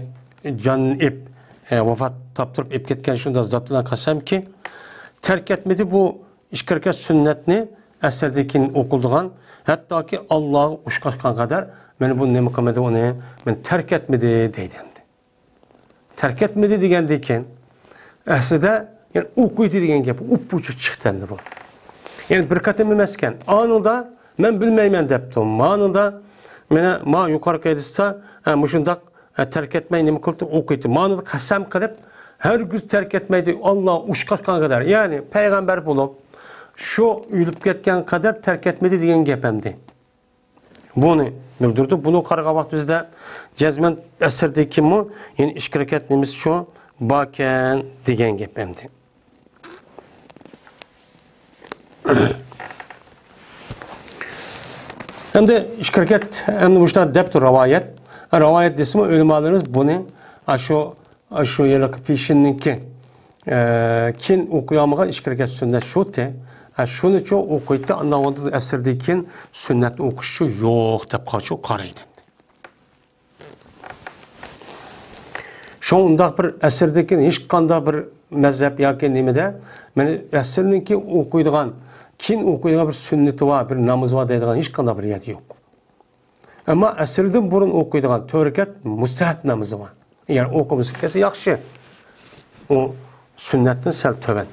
جان ئېلىپ، ئە، ۋاپات تاپتۇرۇپ ئېلىپ كەتكەن شۇنداق زات بىلەن قەسەمكى، تەرك ئەتمىدى بۇ ئىككى رەكەت سۈننەتنى ئەسىردىن كېيىن ئوقۇلىدىغان، ھەتتاكى ئاللاغا ئۇشقاشقان قەدەر، مانا بۇ نېمە قىلمىدى ئۇنى، مانا تەرك ئەتمىدى دەيدۇ ئەمدى. تەرك ئەتمىدى دېگەندىن كېيىن، ئەسلىدە، يەنى ئوقۇيدۇ دېگەن گەپ، ئۇپپۇچۇ چىقتى ئەمدى بۇ. يەنى بىر قېتىم ئەمەسكەن. ئانىڭدا مەن بىلمەيمەن دەپتۇ. مانىڭدا، مانا، ما يۇقىرىقى ھەدىستە، ھە، مۇشۇنداق ئە، تەرك ئەتمەي نېمە قىلدى؟ ئوقۇيتتى. مانا قەسەم قىلىپ، ھەرگىز تەرك ئەتمەيدۇ، ئاللا ئۇچقاچقان قەدەر، يەنى پەيغەمبەر بولۇپ، شۇ ئۆلۈپ كەتكەن قەدەر تەرك ئەتمىدى دېگەن گەپ ئەمدى. بۇنى بىلدۈرىدۇ. بۇنى قارىغان ۋاقتىمىزدا جەزمەن ئەسىردىكىمۇ، يەنى ئىككى رەكەت نېمىسى شۇ باركەن دېگەن گەپ ئەمدى. ئەمدى ئىككى رەكەت، ئەمدى مۇشۇنداق دەپتۇ رىۋايەت. رىۋايەت دېسىمۇ، ئۆلىمالىرىمىز بۇنى، ئاشۇ، ئاشۇ ھېلىقى پېشىننىڭكى، ئە، كېيىن ئوقۇيالمىغان ئىككى رەكەت سۈننەت شۇتى. ئە، شۇنىچۇ ئوقۇيتتى، ئاندىن ئەسىردىن كېيىن سۈننەتنى ئوقۇشچۇ يوق دەپ قارىشى قارايدۇ. شۇڭا ئۇنداق بىر ئەسىردىن كېيىن ھېچقانداق بىر مەزھەپ ياكى نېمىدە، مانا ئەسىرنىڭكى ئوقۇيدىغان، كېيىن ئوقۇيدىغان بىر سۈننىتى بار، بىر نامىزى بار دەيدىغان ھېچقانداق بىر يەردە يوق. ئەمما ئەسىردىن بۇرۇن ئوقۇيدىغان تۆت رەكەت مۇستەھەب نامىزى بار. ئەگەر ئوقۇمىسا كەلسە ياخشى. ئۇ سۈننەتتىن سەل تۆۋەن.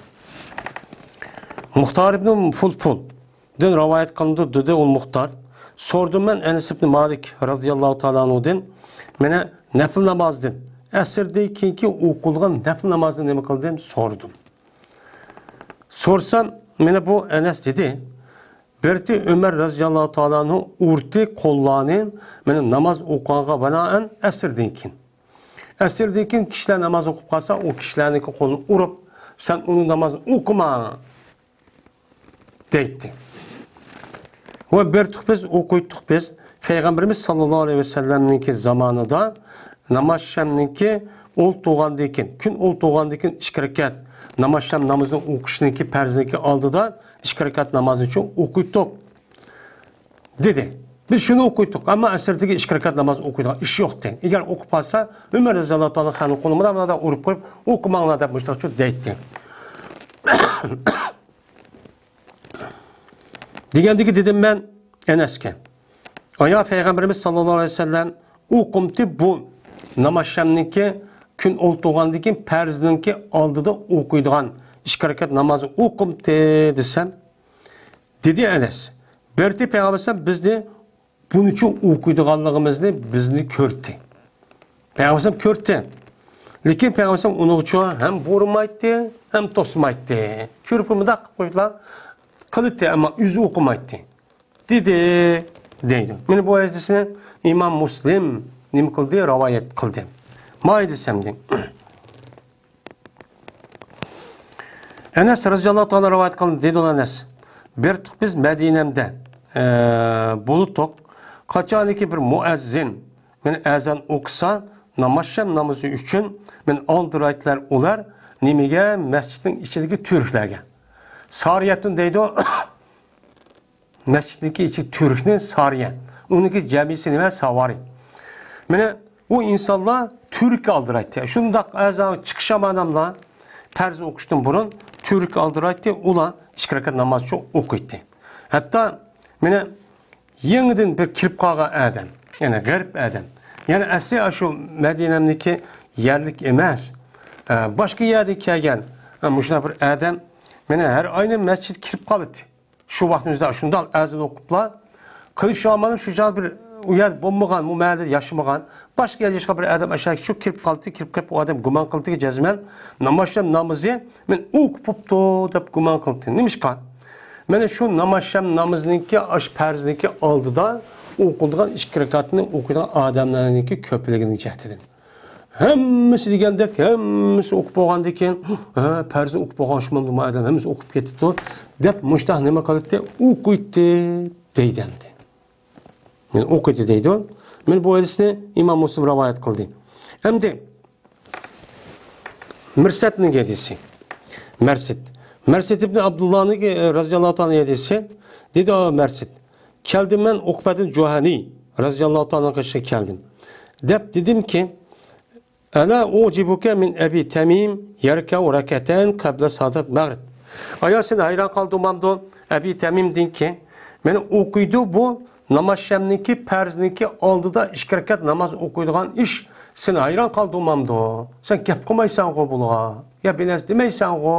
مۇختار ئىبنى فۇلفۇل دىن رىۋايەت قىلىنىدۇ، دېدى ئۇ مۇختار. سورىدىم مەن ئەنەس ئىبنى مالىك رازىياللاھۇ تائالا ئەنھۇدىن، مانا نەپىل نامازدىن، ئەسىردىن كېيىنكى ئوقۇلغان نەپىل نامازنى نېمە قىلدىم؟ سورىدىم. سورىسام، مانا بۇ ئەنەس دېدى، بىرتى ئۆمەر رازىياللاھۇ تائالا ئەنھۇ ئۇردى قوللارنى، مانا ناماز ئوقۇغانغا بىنائەن ئەسىردىن كېيىن. ئەسىردىن كېيىن كىشىلەر ناماز ئوقۇپ قالسا، ئۇ كىشىلەرنىڭكى قولىنى ئۇرۇپ، سەن ئۇنىڭ نامازىنى ئوقۇما. دەيتتى. ۋە بەرتۇق بىز، ئوقۇيتتۇق بىز. پەيغەمبىرىمىز ساللاللاھۇ ئەلەيھى ۋەسەللەمنىڭكى زامانىدا ناماز شەمنىڭكى ئولتۇرغاندىن كېيىن، كۈن ئولتۇرغاندىن كېيىن ئىككى رەكەت ناماز شەم نامىزىنى ئوقۇشنىڭكى پەرزىنىڭكى ئالدىدا ئىككى رەكەت نامازنى شۇ ئوقۇيتتۇق، دېدى. بىز شۇنى ئوقۇيتتۇق، ئەمما ئەسىردىكى ئىككى رەكەت ناماز ئوقۇيدىغان ئىش يوقتى. ئەگەر ئوقۇپ قالسا، ئۆمەر رەزىياللاھۇ تائالا ئەنھۇنىڭ قولىنى مۇنداق، مۇنداق ئۇرۇپ قويۇپ، ئوقۇماڭلار دەپ مۇشۇنداق دەيتتى. دېگەندىكى دېدىم مەن ئەنەسكە، ئايا پەيغەمبىرىمىز ساللاللاھۇ ئەلەيھى ۋەسەللەم ئوقۇمتى بۇ ناماز شەمنىڭكى كۈن ئولتۇرغاندىن كېيىن پەرزنىڭكى ئالدىدا ئوقۇيدىغان ئىككى رەكەت نامازنى ئوقۇمتى دېسەم، دېدى ئەنەس، بەرتى پەيغەمبەر بىزنى بۇنىچۇ ئوقۇيدىغانلىقىمىزنى بىزنى كۆردى. پەيغەمبەر كۆردى. لېكىن پەيغەمبەر ئۇنىڭغىچۇ ھەم بۇرمايتتى، ھەم توسمايتتى. كۆرۈپ مۇنداق قىلىپ قويۇپلا قىلاتتى، ئەمما ئۆزى ئوقۇمايتتى. دېدى، دەيدۇ. مانا بۇ ھەدىسنى ئىمام مۇسلىم نېمە قىلدى؟ رىۋايەت قىلدى. ماي دېسەمدى. ئەنەس رەزىياللاھۇ تائالا رىۋايەت قىلدى، دېدى ئەنەس. بىر تۇق بىز مەدىنەمدە، ئە، بولۇتۇق. قاچانكى بىر مۇئەززىن مانا ئەزان ئوقۇسا، ناماز شەم نامىزى ئۈچۈن مانا ئالدىرايتتىلەر ئۇلار. نېمىگە؟ مەسچىتنىڭ ئىچىدىكى تۈركلەرگە. سارىيەتۇن دەيدۇ. مەسچىتنىڭكى ئىچى تۈركنى سارىيە. ئۇنىڭكى جەمئىسى نېمە؟ ساۋارى. مانا ئۇ ئىنسانلار تۈرككە ئالدىرايتتى. شۇنداق ئەزان چىقىش ئامانەملا پەرز ئوقۇشتىن بۇرۇن تۈرككە ئالدىرايتتى. ئۇلار ئىككى رەكەت ناماز شۇ ئوقۇيتتى. ھەتتا مانا يېڭىدىن بىر كىرىپ قالغان ئادەم، يەنى غەرب ئادەم. يەنى ئەسلى ئاشۇ مەدىنەمنىڭكى يەرلىك ئەمەس. ئە، باشقا يەردىن كەلگەن، ئە، مۇشۇنداق بىر ئادەم مانا ھەر ئاينى مەسچىتكە كىرىپ قالاتتى. شۇ ۋاقىتنىڭ ئۆزىدە شۇنداق ئەزان ئوقۇپلا، قىلىش ئامالىم شۇ چاغدا بىر ئۇ يەردە بولمىغان، ئۇ مەھەللىدە ياشىمىغان، باشقا يەردە ياشىغان بىر ئادەم ئاشۇ شۇ كىرىپ قالدى، كىرىپ قېلىپ ئۇ ئادەم گۇمان قىلدىكى جەزمەن ناماز شەم نامىزى مەن ئوقۇپ بوپتۇ دەپ گۇمان قىلدى. نېمىشقا؟ مانا شۇ ناماز شەم نامىزىنىڭكى ئاش پەرزىنىڭكى ئالدىدا ئوقۇلىدىغان ئىككى رەكەتنى ئوقۇيدىغان ئادەملەرنىڭكى كۆپلۈكىنىڭ جەھىتىدىن. ھەممىسى دېگەندەك، ھەممىسى ئوقۇپ بولغاندىن كېيىن، ھە، پەرزنى ئوقۇپ بولغان شۇ مانا ئادەم ھەممىسى ئوقۇپ كېتىپتۇ، دەپ مۇشتاق نېمە قىلاتتى؟ ئوقۇيتتى دەيدۇ ئەمدى. يەنى ئوقۇيتتى دەيدۇ. مانا بۇ ھەدىسنى ئىمام مۇسلىم رىۋايەت قىلدى. ئەمدى مىرسەتنىڭ ھەدىسى. مەرسىت. مەرسىت ئىبنى ئابدۇللانىڭ، ئە، رەزىياللاھۇ تائالا ھەدىسى. دېدى، ئا، مەرسىت. كەلدىم مەن ئۇقبەتىن جۇھەنى رەزىياللاھۇ تائالا قېشىغا كەلدىم. دەپ دېدىمكى، ئەلا ئۇجىبۇكە مىن ئەبى تەمىم يەركەئۇ رەكەتەن قەبلە سادات مەغرىب. ئايا سېنى ھەيران قالدۇرمامدۇ؟ ئەبى تەمىمدىنكى، مانا ئوقۇيدۇ بۇ ناماز شەمنىڭكى پەرزنىڭكى ئالدىدا ئىككى رەكەت ناماز ئوقۇيدىغان ئىش سېنى ھەيران قالدۇرمامدۇ؟ سەن گەپ قىلمايسەنغۇ بۇلىغا؟ يا بىر نەرسە دېمەيسەنغۇ؟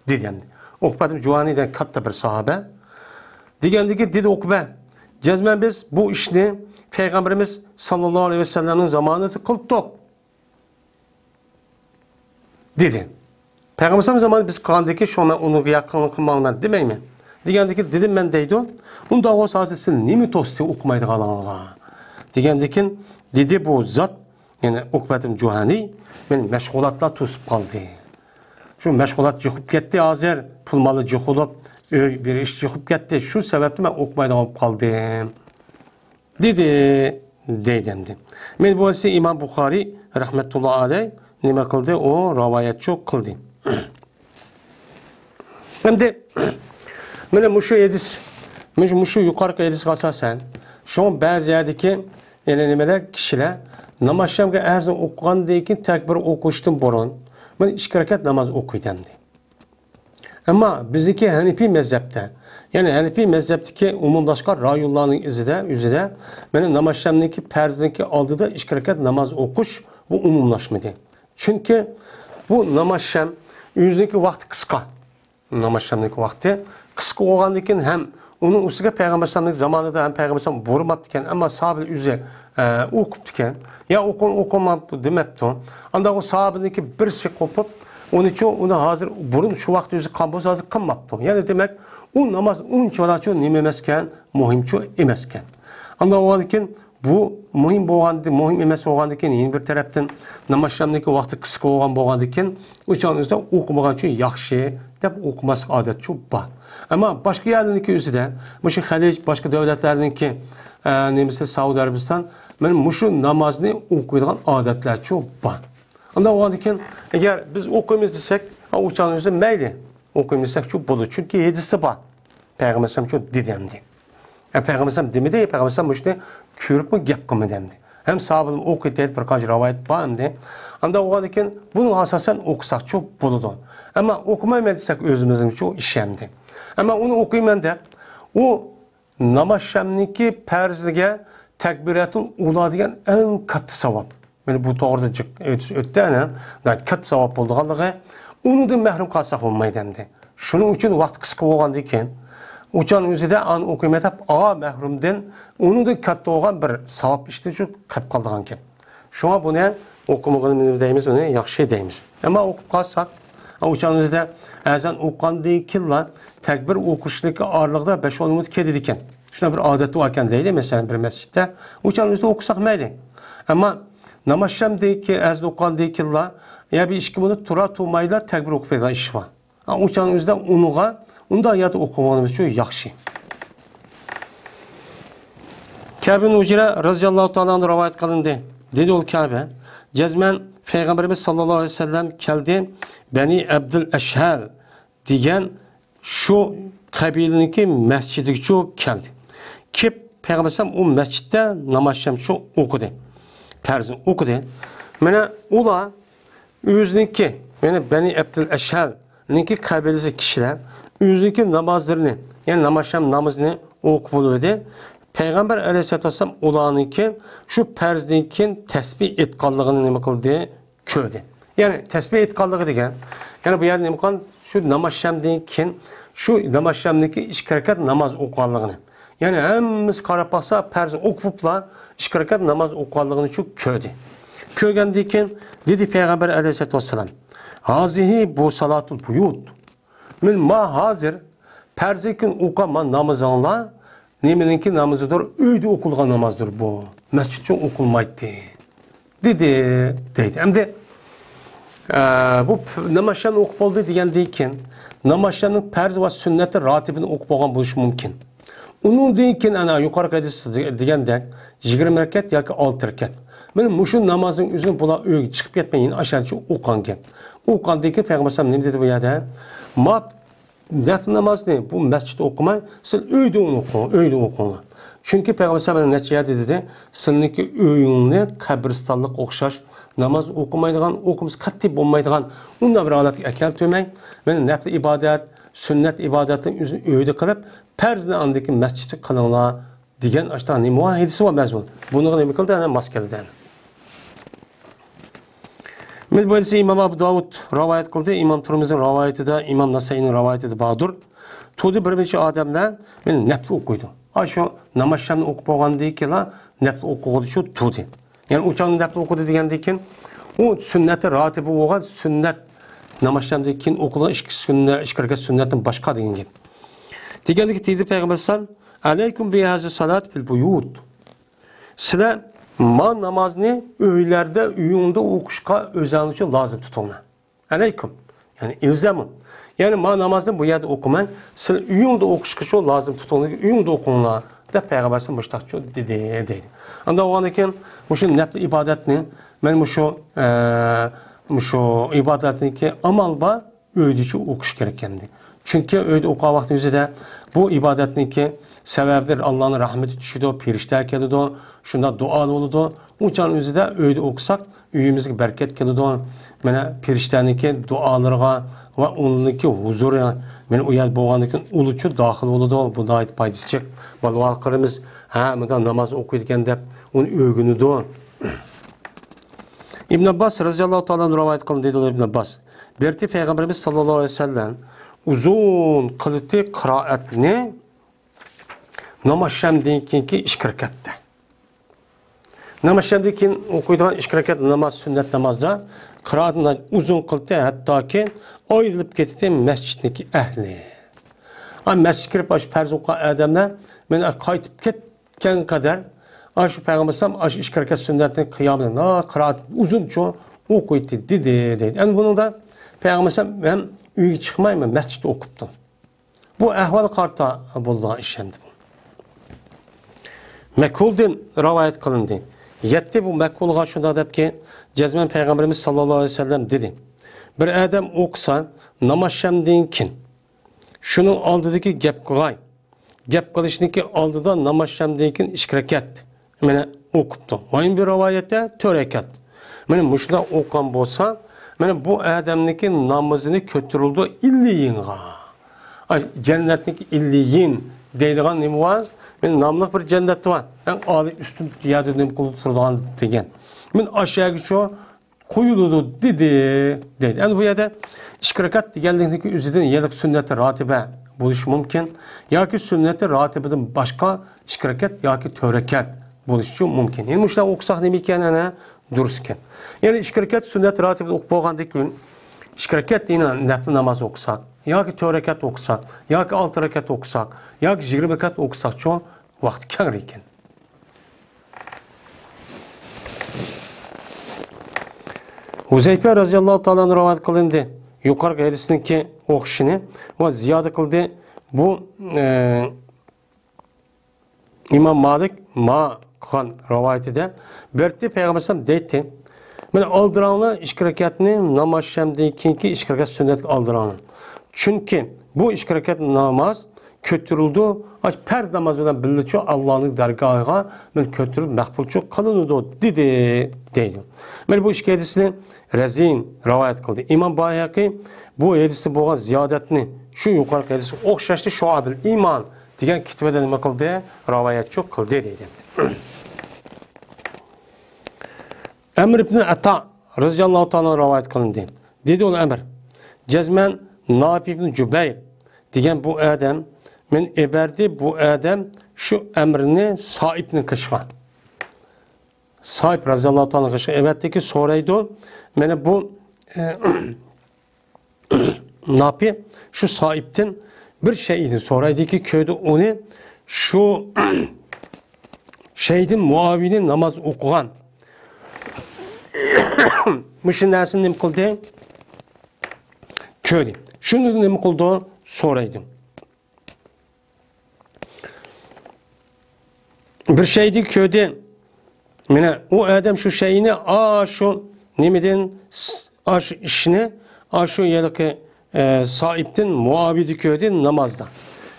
دېدى ئەمدى. ئوقبەتىم جۇۋانى دېگەن كاتتا بىر ساھابە. دېگەندىكى دېدى ئوقبە، جەزمەن بىز بۇ ئىشنى پەيغەمبىرىمىز ساللاللاھۇ ئەلەيھى ۋەسەللەمنىڭ زامانىدا قىلدۇق، دېدى. پەيغەمبىرىمىز زامانىدا بىز قىلغاندىكىن، شۇڭا مەن ئۇنىڭغا ياقىنلىق قىلماڭلار دېمەيمەن، دېگەندىكىن، دېدىم مەن دەيدۇ. ئۇنداق بولسا ھازىر سىز نېمە توستى ئوقۇمايدىغانلىقىڭىزغا؟ دېگەندىكىن، دېدى بۇ زات، يەنى ئۇقبەتىم جۇھانى، مېنى مەشغۇلاتلار توسۇپ قالدى. شۇ مەشغۇلات جىقىپ كەتتى ھازىر، پۇل مالى جىقىلىپ، ئۆي بېرىش جىقىپ كەتتى. شۇ سەۋەبتىن مەن ئوقۇمايدىغان بولۇپ قالدىم، دېدى، دەيدۇ ئەمدى. مەن بولسا ئىمام بۇخارىي رەھمەتۇللا ئەلەي نېمە قىلدى؟ ئۇ رىۋايەتچۇ قىلدى. ئەمدى مانا مۇشۇ ھەدىس، مۇشۇ، مۇشۇ يۇقىرىقى ھەدىسكە ئاساسەن، شۇڭا بەزى يەردىكى، يەنى نېمىلەر، كىشىلەر ناماز شەمگە ئەزان ئوقۇغاندىن كېيىن تەكبىر ئوقۇشتىن بۇرۇن مانا ئىككى رەكەت ناماز ئوقۇيدۇ ئەمدى. ئەمما بىزنىڭكى ھەنىپىي مەزھەپتە، يەنى ھەنىپىي مەزھەپتىكى ئومۇملاشقان رايونلارنىڭ ئىزىدە، ئۆزىدە، مانا ناماز شەمنىڭكى پەرزنىڭكى ئالدىدا ئىككى رەكەت ناماز ئوقۇش بۇ ئومۇملاشمىدى. چۈنكى بۇ ناماز شەم ئۆزىنىڭكى ۋاقتى قىسقا. ناماز شەمنىڭكى ۋاقتى قىسقا بولغاندىكىن ھەم ئۇنىڭ ئۈستىگە پەيغەمبەر ئەلەيھىسسالامنىڭ زامانىدا ھەم پەيغەمبەر ئەلەيھىسسالام بۇيرۇماپتىكەن، ئەمما ساھابىلەر ئۆزى، ئە، ئوقۇپتىكەن. يا ئوقۇڭ، ئوقۇماڭ دېمەپتۇ. ئانداق ئۇ ساھابىنىڭكى بىرسى قوپۇپ، ئۇنىچۇ، ئۇنى ھازىر بۇرۇن شۇ ۋاقىت ئۆزى قىلغان بولسا ھازىر قىلماپتۇ. يەنى دېمەك، ئۇ ناماز ئۇنچىۋالاچۇ نېمە ئەمەسكەن، مۇھىمچۇ ئەمەسكەن. ئانداق بولغاندىكىن بۇ مۇھىم بولغاندىن، مۇھىم ئەمەس بولغاندىكىن، يەنە بىر تەرەپتىن ناماز شەمنىڭكى ۋاقتى قىسقا بولغان بولغاندىكىن، ئۇ چاغنىڭ ئۆزىدە ئوقۇمىغان ئۈچۈن ياخشى دەپ ئوقۇماسلىق ئادەتچۇ بار. ئەمما باشقا يەرلەرنىڭكى ئۆزىدە، مۇشۇ خەلىج، باشقا دۆلەتلەرنىڭكى، ئە، نېمىسى، سەئۇدى ئەرەبىستان، مانا مۇشۇ نامازنى ئوقۇيدىغان ئادەتلەرچۇ بار. ئانداق بولغاندىكىن، ئەگەر بىز ئوقۇيمىز دېسەك، ئا، ئۇ چاغنىڭ ئۆزىدە مەيلى، ئوقۇيمىز دېسەكچۇ بولىدۇ. چۈنكى ھەدىستە بار. پەيغەمبەر ئەلەيھىسسالامچۇ دېدى ئەمدى. ئە، پەيغەمبەر ئەلەيھىسسالام دېمىدى، پەيغەمبەر ئەلەيھىسسالام مۇشۇنى كۆرۈپمۇ گەپ قىلمىدى ئەمدى. ھەم ساھابىلەرمۇ ئوقۇيدۇ دەيدۇ، بىر قانچە رىۋايەت بار ئەمدى. ئانداق بولغاندىكىن بۇنىڭغا ئاساسەن ئوقۇساقچۇ بولىدۇ. ئەمما ئوقۇمايمەن دېسەك ئۆزىمىزنىڭچۇ ئىشى ئەمدى. ئەمما ئۇنى ئوقۇيمەن دەپ، ئۇ ناماز شەمنىڭكى پەرزىگە تەكبىراتۇل ئۇلا دېگەن ئەڭ كاتتا ساۋاب. مانا بۇ توغرىدا جىق ئۆت-، ئۆتتى ئەنە. ناھايىتى كاتتا ساۋاب بولىدىغانلىقى. ئۇنىڭدىن مەھرۇم قالساق بولمايدۇ ئەمدى. شۇنىڭ ئۈچۈن ۋاقتى قىسقا بولغاندىكىن، ئۇ چاغنىڭ ئۆزىدە ئانى ئوقۇيمەن دەپ، ئا، مەھرۇمدىن، ئۇنىڭدىن كاتتا بولغان بىر ساۋاب ئىشتىن شۇ قېلىپ قالىدىغان گەپ. شۇڭا بۇنى ئوقۇمىغىنى نېمە دەيمىز، ئۇنى ياخشى دەيمىز. ئەمما ئوقۇپ قالساق، ئۇ چاغنىڭ ئۆزىدە ئەزان ئوقۇغاندىن كېيىنلا تەكبىر ئوقۇشنىڭكى ئارىلىقىدا بەش-ئون مىنۇت كېتىدىكەن. شۇنداق بىر ئادەتتە باركەن دەيلى، مەسىلەن، بىر مەسچىتتە. ئۇ چاغنىڭ ئۆزىدە ئوقۇساق مەيلى. ئەمما ناماز شەمدىكى ئەزان ئوقۇغاندىن كېيىنلا يا بىر ئىككى مىنۇت تۇرا تۇرمايلا تەكبىر ئوقۇپ بېرىدىغان ئىش بار. ئۇ چاغنىڭ ئۆزىدە ئۇنىڭغا، ئۇنداق يەردە ئوقۇغىنىمىز ئۈچۈن ياخشى. كەبىن ئۇجرە رەزىياللاھۇ تائالا ئەنھۇ رىۋايەت قىلىندى. دېدى ئۇ كەبە، جەزمەن پەيغەمبىرىمىز ساللاللاھۇ ئەلەيھى ۋەسەللەم كەلدى، بەنى ئەبدىل ئەشھەل دېگەن شۇ قەبىلىنىڭكى مەسچىتىگىچۇ كەلدى. كېلىپ پەيغەمبەر ئەلەيھىسسالام ئۇ مەسچىتتە ناماز شەمچۇ ئوقۇدى. پەرزنى ئوقۇدى. مانا ئۇلار ئۆزىنىڭكى، يەنى بەنى ئەبدىل ئەشھەلنىڭكى قەبىلىسى كىشىلەر ئۆزىنىڭكى نامازلىرىنى، يەنى ناماز شەم نامىزىنى ئوقۇپ بولۇۋىدى. پەيغەمبەر ئەلەيھىسسالاتۇ ۋەسسالام ئۇلارنىڭكى شۇ پەرزدىن كېيىن تەسبىھ ئېيتقانلىقىنى نېمە قىلدى؟ كۆردى. يەنى تەسبىھ ئېيتقانلىقى دېگەن، يەنى بۇ يەردە نېمە قىلغان؟ شۇ ناماز شەمدىن كېيىن شۇ ناماز شەمدىكى ئىككى رەكەت ناماز ئوقۇغانلىقىنى. يەنى ھەممىسى قاراپ باقسا، پەرز ئوقۇپلا ئىككى رەكەت ناماز ئوقۇغانلىقىنى شۇ كۆردى. كۆرگەندىن كېيىن دېدى پەيغەمبەر ئەلەيھىسسالاتۇ ۋەسسالام، ھازىھى بۇ سالاتۇل بۇيۇت. مەن ما ھازىر پەرزدىن كېيىن ئوقۇغان ما نامىزىڭلار نېمىنىڭكى نامىزىدۇر؟ ئۆيدە ئوقۇلغان نامازدۇر بۇ. مەسچىتتە ئوقۇلمايتتى، دېدى، دەيدۇ. ئەمدى، ئە، بۇ پ-، ناماز شەمنى ئوقۇپ بولدى دېگەندىن كېيىن، ناماز شەمنىڭ پەرز ۋە سۈننەتى راتىبىنى ئوقۇپ بولغان بولۇشى مۇمكىن. ئۇنىڭدىن كېيىن، ئەنە، يۇقىرىقى ھەدىس دېگەندەك، يىگىرمە رەكەت ياكى ئالتە رەكەت. مانا مۇشۇ نامازنىڭ ئۆزىنى بۇلار ئۆيگە چىقىپ كەتمەي، يەنە ئاشۇ يەرچە ئوقۇغان گەپ. ئوقۇغاندىن كېيىن پەيغەمبەر ئەلەيھىسسالام نېمە دېدى بۇ يەردە؟ ما نەپلى نامازنى بۇ مەسچىتتە ئوقۇماي، سىز ئۆيدە ئوقۇڭ، ئۆيدە ئوقۇڭلار. چۈنكى پەيغەمبەر ئەلەيھىسسالام نەچچە يەردە دېدى، سىلىنىڭكى ئۆيۈڭنى قەبرىستانلىققا ئوخشاش، ناماز ئوقۇمايدىغان، ئوقۇمىسا قەتئىي بولمايدىغان، ئۇنداق بىر ھالەتكە ئەكەلتۈرمەي، مانا نەپلى ئىبادەت، سۈننەت ئىبادەتنى ئۆزى ئۆيدە قىلىپ، پەرزنى ئاندىن كېيىن مەسچىتتە قىلىڭلار، دېگەن ئاشۇنداق نېمە ھەدىسى بار مەزمۇن. بۇنىڭغا نېمە قىلدى؟ ئەنە ماس كەلدى. مەن بۇ ھەدىسنى ئىمام ئەبۇ داۋۇد رىۋايەت قىلدى، ئىمام تۇرمۇزنىڭ رىۋايىتىدە، ئىمام نەسەئىنىڭ رىۋايىتىدە باردۇر. تۇردى بىر نەچچە ئادەملەر مانا نەپلى ئوقۇيدۇ. ئاشۇ ناماز شەمنى ئوقۇپ بولغاندىن كېيىنلا نەپلى ئوقۇغۇدىچۇ تۇردى. يەنى ئۇ چاغدا نەپلى ئوقۇدى دېگەندىن كېيىن، ئۇ سۈننەتى راتىبە بولغان سۈننەت ناماز شەمدىن كېيىن ئوقۇلغان ئىككى سۈننە، ئىككى رەكەت سۈننەتتىن باشقا دېگەن گەپ. دېگەندىكى دېدى پەيغەمبەر ئەلەيسالام، ئەلەيكۇم بىھازى سالات فىل بۇيۇت. سىلەر ما نامازنى ئۆيلەردە، ئۆيۈڭدە ئوقۇشقا ئۆزەڭلار ئۈچۈن لازىم تۇتۇڭلار. ئەلەيكۇم. يەنى ئىلزەمۇ. يەنى ما نامازنى بۇ يەردە ئوقۇماي، سىلەر ئۆيۈڭدە ئوقۇشقا شۇ لازىم تۇتۇڭلار، ئۆيۈڭدە ئوقۇڭلار، دەپ پەيغەمبەر مۇشتاقچۇ دېدى، دەيدۇ. ئاندا بولغاندىن كېيىن مۇشۇ نەپلى ئىبادەتنى، مەن مۇشۇ، ئە، مۇشۇ ئىبادەتنىڭكى ئامال بار، ئۆيدىچۇ ئوقۇش كېرەك ئىكەن. چۈنكى ئۆيدە ئوقۇغان ۋاقتى ئۆزىدە بۇ ئىبادەتنىڭكى سەۋەبىدىن ئاللانىڭ رەھمىتى چۈشىدۇ، پېرىشتە كېلىدۇ، شۇنداق دۇئا بولىدۇ. ئۇ چاغ ئۆزىدە ئۆيدە ئوقۇساق، ئۆيىمىزگە بەرىكەت كېلىدۇ. مانا پېرىشتەنىڭكى دۇئالىرىغا ۋە ئۇنىڭكى ھۇزۇرى، مانا ئۇ يەردە بولغاندىن كېيىن ئۇلىچۇ داخىل بولىدۇ. بۇ ناھايىتى پايدىسى جىق. بالىۋاقلىرىمىز، ھە، مۇنداق ناماز ئوقۇيدىكەن دەپ ئۇنى ئۆگىنىدۇ. ئىبن ئابباس رەزىياللاھۇ تائالا ئەنھۇ رىۋايەت قىلىندى، دەيدۇ ئىبن ئابباس. بىر قېتى پەيغەمبىرىمىز ساللاللاھۇ ئەلەيھى ۋەسەللەم ئۇزۇن قىلىتى قىرائەتنى ناماز شەمدىن كېيىنكى ئىككى رەكەتتە. ناماز شەمدىن كېيىن ئوقۇيدىغان ئىككى رەكەت ناماز، سۈننەت نامازدا قىرائەتنى ئۇزۇن قىلىتى، ھەتتاكى ئايرىلىپ كېتىتى مەسچىتنىڭكى ئەھلى. ئا، مەسچىتكە كىرىپ، ئاشۇ پەرز ئوقۇغان ئادەملەر، مەن قايتىپ كەتكەن قەدەر، ئاشۇ پەيغەمبەر ئەلەيھىسسالام ئاشۇ ئىككى رەكەت سۈننەتنىڭ قىيامىنى، نا، قىرائەت ئۇزۇنچۇ ئوقۇيتتى، دېدى، دەيدۇ. ئەنە بۇنىڭدا پەيغەمبەر ئەلەيھىسسالام ھەم ئۆيگە چىقمايمۇ مەسچىتتە ئوقۇپتۇ. بۇ ئەھۋال قارىتا بولىدىغان ئىش ئەمدى بۇ. مەكھۇلدىن رىۋايەت قىلىندى. يەتتى بۇ مەكھۇلغا شۇنداق دەپكى، جەزمەن پەيغەمبىرىمىز ساللاللاھۇ ئەلەيھى ۋەسەللەم دېدى، بىر ئادەم ئوقۇسا ناماز شەمدىن كېيىن، شۇنىڭ ئالدىدىكى گەپ قىلغاي، گەپ قىلىشنىڭكى ئالدىدا ناماز شەمدىن كېيىن ئىككى رەكەت مانا ئوقۇپتۇ. ۋە بىر رىۋايەتتە تۆت رەكەت. مانا مۇشۇنداق ئوقۇغان بولسا، مانا بۇ ئادەمنىڭكى نامىزىنى كۆتۈرۈلىدۇ ئىللىيىنغا. ئاي، جەننەتنىڭكى ئىللىيىن دەيدىغان نېمە بار؟ مانا ناملىق بىر جەننەت بار. ئەڭ ئالىي ئۈستۈن يەردە نېمە قىلىپ تۇرىدىغان دېگەن. مانا ئاشۇ يەرگىچۇ قويۇلىدۇ دېدى، دەيدۇ. ئەمدى بۇ يەردە ئىككى رەكەت دېگەنلىكنىڭكى ئۆزىدىن يەنە سۈننەتى راتىبە بولۇشى مۇمكىن ياكى سۈننەتى راتىبىدىن باشقا ئىككى رەكەت ياكى تۆت رەكەت بولۇشى مۇمكىن. يەنى مۇشۇنداق ئوقۇساق نېمە ئىكەن، ئەنە دۇرۇس ئىكەن. يەنى ئىككى رەكەت سۈننەت راتىبىنى ئوقۇپ بولغاندىن كېيىن، ئىككى رەكەت يەنە نەپلى ناماز ئوقۇساق، ياكى تۆت رەكەت ئوقۇساق، ياكى ئالتە رەكەت ئوقۇساق، ياكى يىگىرمە رەكەت ئوقۇساقچۇ، ۋاقتى كەڭرى ئىكەن. ھۇزەيپە رەزىياللاھۇ تائالا ئەنھۇ رىۋايەت قىلىندى. يۇقىرىقى ھەدىسنىڭكى ئوخشىشىنى ۋە زىيادە قىلدى. بۇ، ئە، ئىمام مالىك ما قىلغان رىۋايىتىدە بىرتى پەيغەمبەر ئەلەيھىسسالام دەيتتى، مانا ئالدىراڭلار ئىككى رەكەتنى ناماز شەمدىن كېيىنكى ئىككى رەكەت سۈننەتكە ئالدىراڭلار. چۈنكى بۇ ئىككى رەكەت ناماز كۆتۈرۈلىدۇ، ئاش پەرز ناماز بىلەن بىللىچۇ ئاللانىڭ دەرگاھىغا مانا كۆتۈرۈلۈپ مەقبۇلچۇ قىلىنىدۇ دېدى، دەيدۇ. مانا بۇ ئىككى ھەدىسنى رەزىن رىۋايەت قىلدى. ئىمام بايھەقى بۇ ھەدىستە بولغان زىيادەتنى شۇ يۇقىرىقى ھەدىسكە ئوخشاشلا شۇئابىل ئىمان دېگەن كىتابىدا نېمە قىلدى؟ رىۋايەتچۇ قىلدى دەيدۇ. ئەمر ئىبن ئەتا رەزىياللاھۇ تائالا رىۋايەت قىلىندى. دېدى ئۇ ئەمر، جەزمەن ناپىي ئىبن جۇبەير دېگەن بۇ ئادەم، مېنى ئېبەردى، بۇ ئادەم شۇ ئەمرنى سائىبنىڭ قېشىغا. سائىب رەزىياللاھۇ تائالا قېشىغا ئەۋەتتىكى سورايدۇ. مانا بۇ، ئە، ناپىي شۇ سائىبتىن بىر شەيئىنى سورايدىكى، كۆردى ئۇنى شۇ شەيئىدىن مۇئاۋىيىنى ناماز ئوقۇغان. مۇشۇ نەرسىنى نېمە قىلدى؟ كۆردى. شۇنى نېمە قىلدى؟ سورايدۇ. بىر شەيئىنى كۆردى. مانا ئۇ ئادەم شۇ شەيئىنى، ئاشۇ نېمىدىن، ئاشۇ ئىشنى، ئاشۇ ھېلىقى، ئە، سائىبتىن مۇئاۋىيىدە كۆردى نامازدا.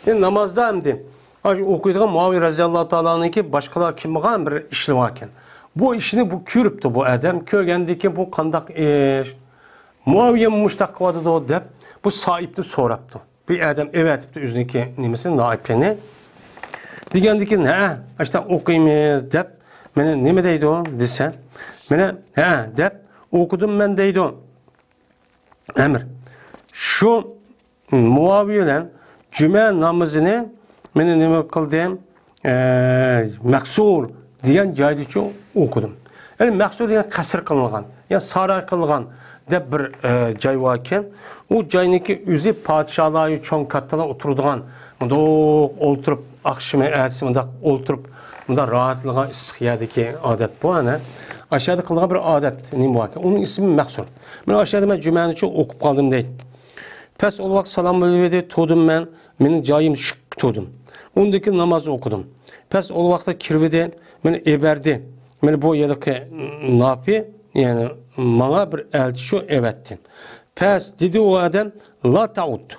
ئەمدى نامازدا ئەمدى ئاشۇ ئوقۇيدىغان مۇئاۋىيە رەزىياللاھۇ تائالا ئەنھۇ باشقىلار كىم بولغان بىر ئىشلىۋالغان. بۇ ئىشنى بۇ كۆرۈپتۇ بۇ ئادەم. كۆرگەندىن كېيىن بۇ قانداق ئىش؟ مۇئاۋىيە مۇشتاق قىلىۋاتىدۇ دەپ بۇ سائىبتىن سوراپتۇ. بىر ئادەم ئەۋەتىپتۇ ئۆزىنىڭكى نېمىسىنى، نائىپىنى. دېگەندىكىن، ھە، ئاشتا ئوقۇيمىز دەپ، مانا نېمە دەيدۇ دېسە، مانا، ھە، دەپ ئوقۇدۇم مەن دەيدۇ. ئەمر. شۇ مۇئاۋىيە بىلەن جۈمە نامىزىنى مانا نېمە قىلدىم؟ ئە، مەھسۇر دېگەن جايدىچۇ ئوقۇدۇم. يەنى مەھسۇر دېگەن قەسىر قىلىنغان، يا ساراي قىلغان دەپ بىر، ئە، جاي باركەن. ئۇ جاينىڭكى ئۆزى پادىشاھلار، چوڭ كاتتىلار ئولتۇرىدىغان، مۇنداق ئولتۇرۇپ، ئاخشىمى، ئەتىسى مۇنداق ئولتۇرۇپ، مۇنداق راھەتلىنىدىغان ئىسسىق يەردىكى ئادەت بۇ، ئەنە. ئاشۇ يەردە قىلىدىغان بىر ئادەت نېمە باركەن؟ ئۇنىڭ ئىسمى مەھسۇر. مانا ئاشۇ يەردە مەن جۈمەنىچۇ ئوقۇپ قالدىم دەيدۇ. پەس ئۇ ۋاقىت سالام بولۇۋىدى، تۇردۇم مەن. مېنىڭ جايىم چۈشۈپ تۇردۇم. ئۇندىن كېيىن ناماز ئوقۇدۇم. پەس ئۇ ۋاقىتتا كىرىۋىدى، مېنى ئېبەردى. مېنى بۇ يەردىكى ناپى، يەنى ماڭا بىر ئەلچى شۇ ئەۋەتتى. پەس دېدى ئۇ ئادەم، لا تەئۇد.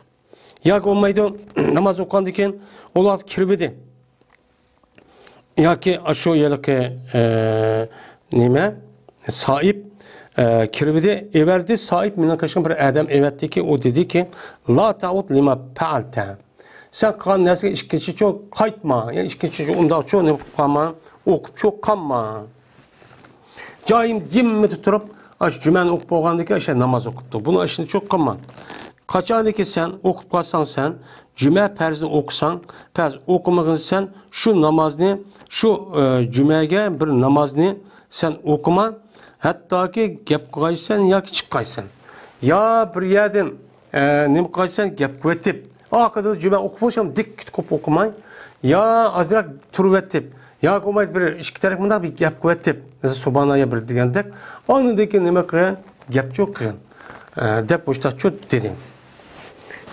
ياكى بولمايدۇ، ناماز ئوقۇغاندىن كېيىن ئۇ ۋاقىت كىرىۋىدى. ياكى ئاشۇ ھېلىقى، ئە، نېمە؟ سائىب، ئە، كىرىۋىدى، ئېۋەردى. سائىب مېنىڭ قېشىمغا بىر ئادەم ئەۋەتتىكى، ئۇ دېدىكى، لا تەئۇد لىما پەئەلتە. سەن قىلغان نەرسىگە ئىككىنچىچۇ قايتما، يا ئىككىنچىچۇ ئۇنداقچۇ نېمە قىلىپ قالما، ئوقۇپچۇ قالما. جايىم جىممىدە تۇرۇپ، ئاشۇ جۈمەنى ئوقۇپ بولغاندىن كېيىن ئاشۇ ناماز ئوقۇپتۇ. بۇنىڭ ئىشىنى چوق قىلما. قاچانكى سەن ئوقۇپ قالساڭ سەن، جۈمە پەرزنى ئوقۇساڭ، پەرز ئوقۇمىغىن سەن، شۇ نامازنى، شۇ، ئە، جۈمەگە بىر نامازنى سەن ئوقۇما. ھەتتاكى گەپ قىلغايسەن ياكى چىققايسەن. يا بىر يەردىن ئە، نېمە قىلىسەن، گەپ قىلىۋېتىپ، ئارقىدا جۈمە ئوقۇپ بولسام، دىككىت قوپۇپ ئوقۇماي. يا ئازراق تۇرۇۋېتىپ، يا بولمايدۇ بىر ئىككى تەرەپ مۇنداق بىر گەپ قىلىۋېتىپ، مەسىلەن، سۇبھاناللا بىر دېگەندەك، ئاندىن كېيىن نېمە قىلغىن، گەپچۇ قىلغىن، ئە، دەپ مۇشتاقچۇ دېدى.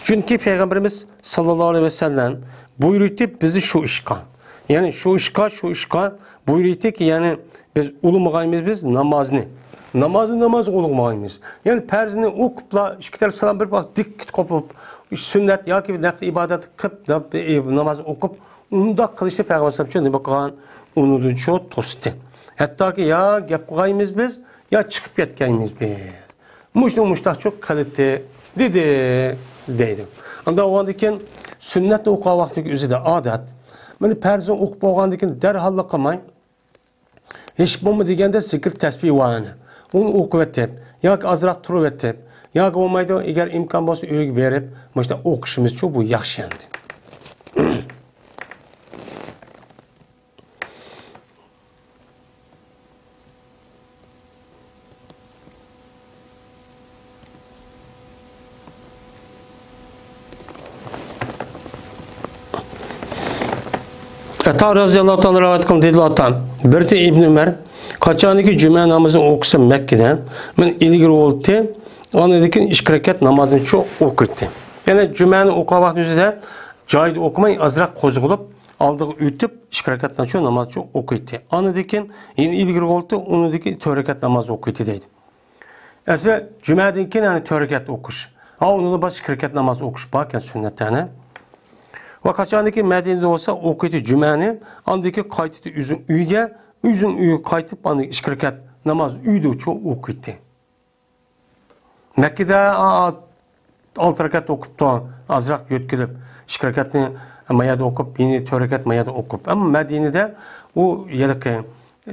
چۈنكى پەيغەمبىرىمىز ساللاللاھۇ ئەلەيھى ۋەسەللەم بۇيرۇيتتى بىزنى شۇ ئىشقا. يەنى شۇ ئىشقا، شۇ ئىشقا بۇيرۇيتتىكى، يەنى بىز ئۇلىمىغايمىز بىز نامازنى. نامازنى نامازغا ئۇلىمىغايمىز. يەنى پەرزنى ئوقۇپلا، ئىككى تەرەپ سالام بېرىپ، دىككىت قوپۇپ، سۈننەت ياكى بىر نەپلى ئىبادەت قىلىپ، نەپ-، ئى، ناماز ئوقۇپ، ئۇنداق قىلىشنى پەيغەمبەر ئەلەيھىسسالام نېمە قىلغان؟ ئۇنىڭدىن شۇ توستى. ھەتتاكى يا گەپ قىلغايمىز بىز، يا چىقىپ كەتكەيمىز بىز. مۇشۇنى مۇشتاقچۇ قىلىتتى، دېدى، دەيدۇ. ئاندىن بولغاندىن كېيىن سۈننەتنى ئوقۇغان ۋاقتىدىكى ئۆزىدە ئادەت. مانا پەرزنى ئوقۇپ بولغاندىن كېيىن دەرھاللا قىلماي، ھېچ بولما دېگەندە زىكىر تەسبىھ ۋارىنى ئۇنى ئوقۇۋېتىپ، ياكى ئازراق تۇرۇۋېتىپ، ياكى بولمايدۇ، ئەگەر ئىمكان بولسا ئۆيگە بېرىپ، مۇشۇنداق ئوقۇشىمىزچۇ بۇ ياخشى ئەمدى. ئەتا رەزىيەللاھۇ تائالا رىۋايەت قىلدى، دېدى ئاتا. بىرسى ئىبن ئۆمەر، قاچانكى جۈمە نامىزىنى ئوقۇسا مەككىدە، مەن ئىلگىرى بولدى، ئاندىن كېيىن ئىككى رەكەت نامازنى چوق ئوقۇيتتى. يەنى جۈمەنى ئوقۇغان ۋاقتىمىزدا جايىدا ئوقۇماي، ئازراق قوزغىلىپ، ئالدىغا ئۆتۈپ، ئىككى رەكەتنى چوق ناماز چوق ئوقۇيتتى. ئاندىن كېيىن يەنە ئىلگىرى بولدى، ئۇنىڭدىن كېيىن تۆت رەكەت ناماز ئوقۇيتتى دەيدۇ. ئەسلى جۈمەدىن كېيىن، يەنى تۆت رەكەت ئوقۇش. ھا، ئۇنىڭدىن باشقا ئىككى رەكەت ناماز ئوقۇش باركەن سۈننەتتە، يەنى. ۋە قاچاندىكى مەدىنىدە بولسا ئوقۇيتتى جۈمەنى، ئاندىن كېيىن قايتىتتى ئۆزىنىڭ ئۆيىگە، ئۆزىنىڭ ئۆيىگە قايتىپ، ئاندىن ئىككى رەكەت ناماز ئۆيدە چوق ئوقۇيتتى. مەككىدە، ئا، ئا، ئالتە رەكەت ئوقۇپتۇ، ئازراق يۆتكىلىپ، ئىككى رەكەتنى ما يەردە ئوقۇپ، يەنە تۆت رەكەت ما يەردە ئوقۇپ. ئەمما مەدىنىدە ئۇ ھېلىقى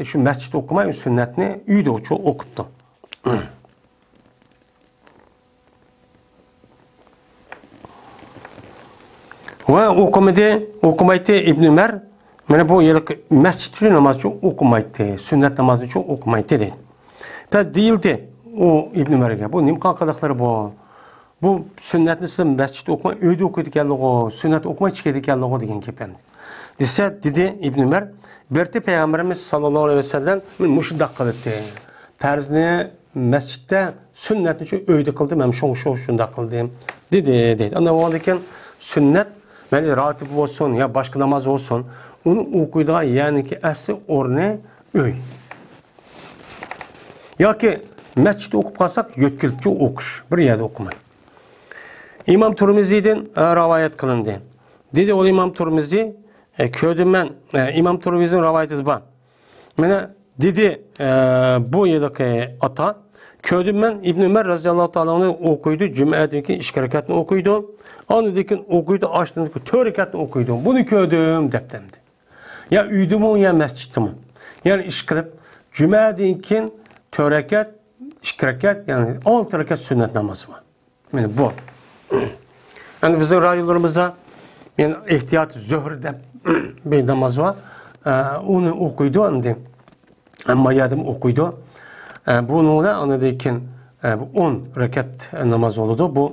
شۇ مەسچىتتە ئوقۇماي، سۈننەتنى ئۆيدە چوق ئوقۇپتۇ. ۋە ئوقۇمىدى، ئوقۇمايتتى ئىبن ئۆمەر. مانا بۇ ھېلىقى مەسچىتتە نامازچۇ ئوقۇمايتتى، سۈننەت نامازنىچۇ ئوقۇمايتتى دەيدۇ. بەس دېيىلدى ئۇ ئىبن ئۆمەرگە، بۇ نېمە قىلغان قىلىقلىرى بۇ؟ بۇ سۈننەتنى سىز مەسچىتتە ئوقۇماي، ئۆيدە ئوقۇيدىكەنلىغۇ، سۈننەت ئوقۇماي چىقىدىكەنلىغۇ دېگەن گەپ ئەمدى. دېسە، دېدى ئىبن ئۆمەر، بىرتى پەيغەمبىرىمىز ساللاللاھۇ ئەلەيھى ۋەسەللەم مۇشۇنداق قىلاتتى. پەرزنى مەسچىتتە، سۈننەتنى شۇ ئۆيدە قىلدىم، ھەم شۇڭا شۇ شۇنداق قىلدىم، دېدى، دەيدۇ. ئاندىن بولغاندىن كېيىن سۈننەت، مەيلى راتىب بولسۇن يا باشقا ناماز بولسۇن، ئۇنى ئوقۇيدىغان يەرنىڭكى ئەسلى ئورنى ئۆي. ياكى مەسچىتتە ئوقۇپ قالساق، يۆتكىلىپچۇ ئوقۇش، بىر يەردە ئوقۇماي. ئىمام تۇرمىزىدىن، ئە، رىۋايەت قىلىندى. دېدى ئۇ ئىمام تۇرمىزى، ئە، كۆردۈم مەن، ئە، ئىمام تۇرمىزىنىڭ رىۋايىتى بار. مانا دېدى، ئە، بۇ يىلقى ئاتا، كۆردۈم مەن ئىبن ئۆمەر رەزىياللاھۇ تائالا ئەنھۇ ئوقۇيدۇ، جۈمئەدىن كېيىن ئىككى رەكەتنى ئوقۇيدۇ، ئاندىن كېيىن ئوقۇيدۇ، ئاشۇندىن كېيىن تۆت رەكەتنى ئوقۇيدۇ. بۇنى كۆردۈم، دەپتىمدى. يا ئۆيدىمۇ، يا مەسچىتتىمۇ. يەنى ئىشقىلىپ، جۈمەدىن كېيىن تۆت رەكەت، ئىككى رەكەت، يەنى ئالتە رەكەت سۈننەت نامازى بار. مانا بۇ. ئەمدى بىزنىڭ رايونلىرىمىزدا يەنى ئېھتىيات زۆھرى دەپ بىر ناماز بار. ئە، ئۇنى ئوقۇيدۇ ئەمدى. ھەممە يەردىمۇ ئوقۇيدۇ. ئە، بۇنىڭ بىلەن ئاندىن كېيىن، ئە، بۇ ئون رەكەت ناماز بولىدۇ. بۇ،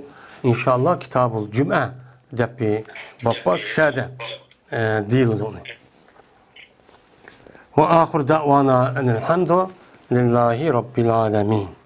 ئىنشاللا، كىتابۇل جۈمئە دەپ بىر باب بار، شۇ يەردە، ئە، دېيىلىدۇ ئۇنى. وآخر دعوانا أن الحمد لله رب العالمين.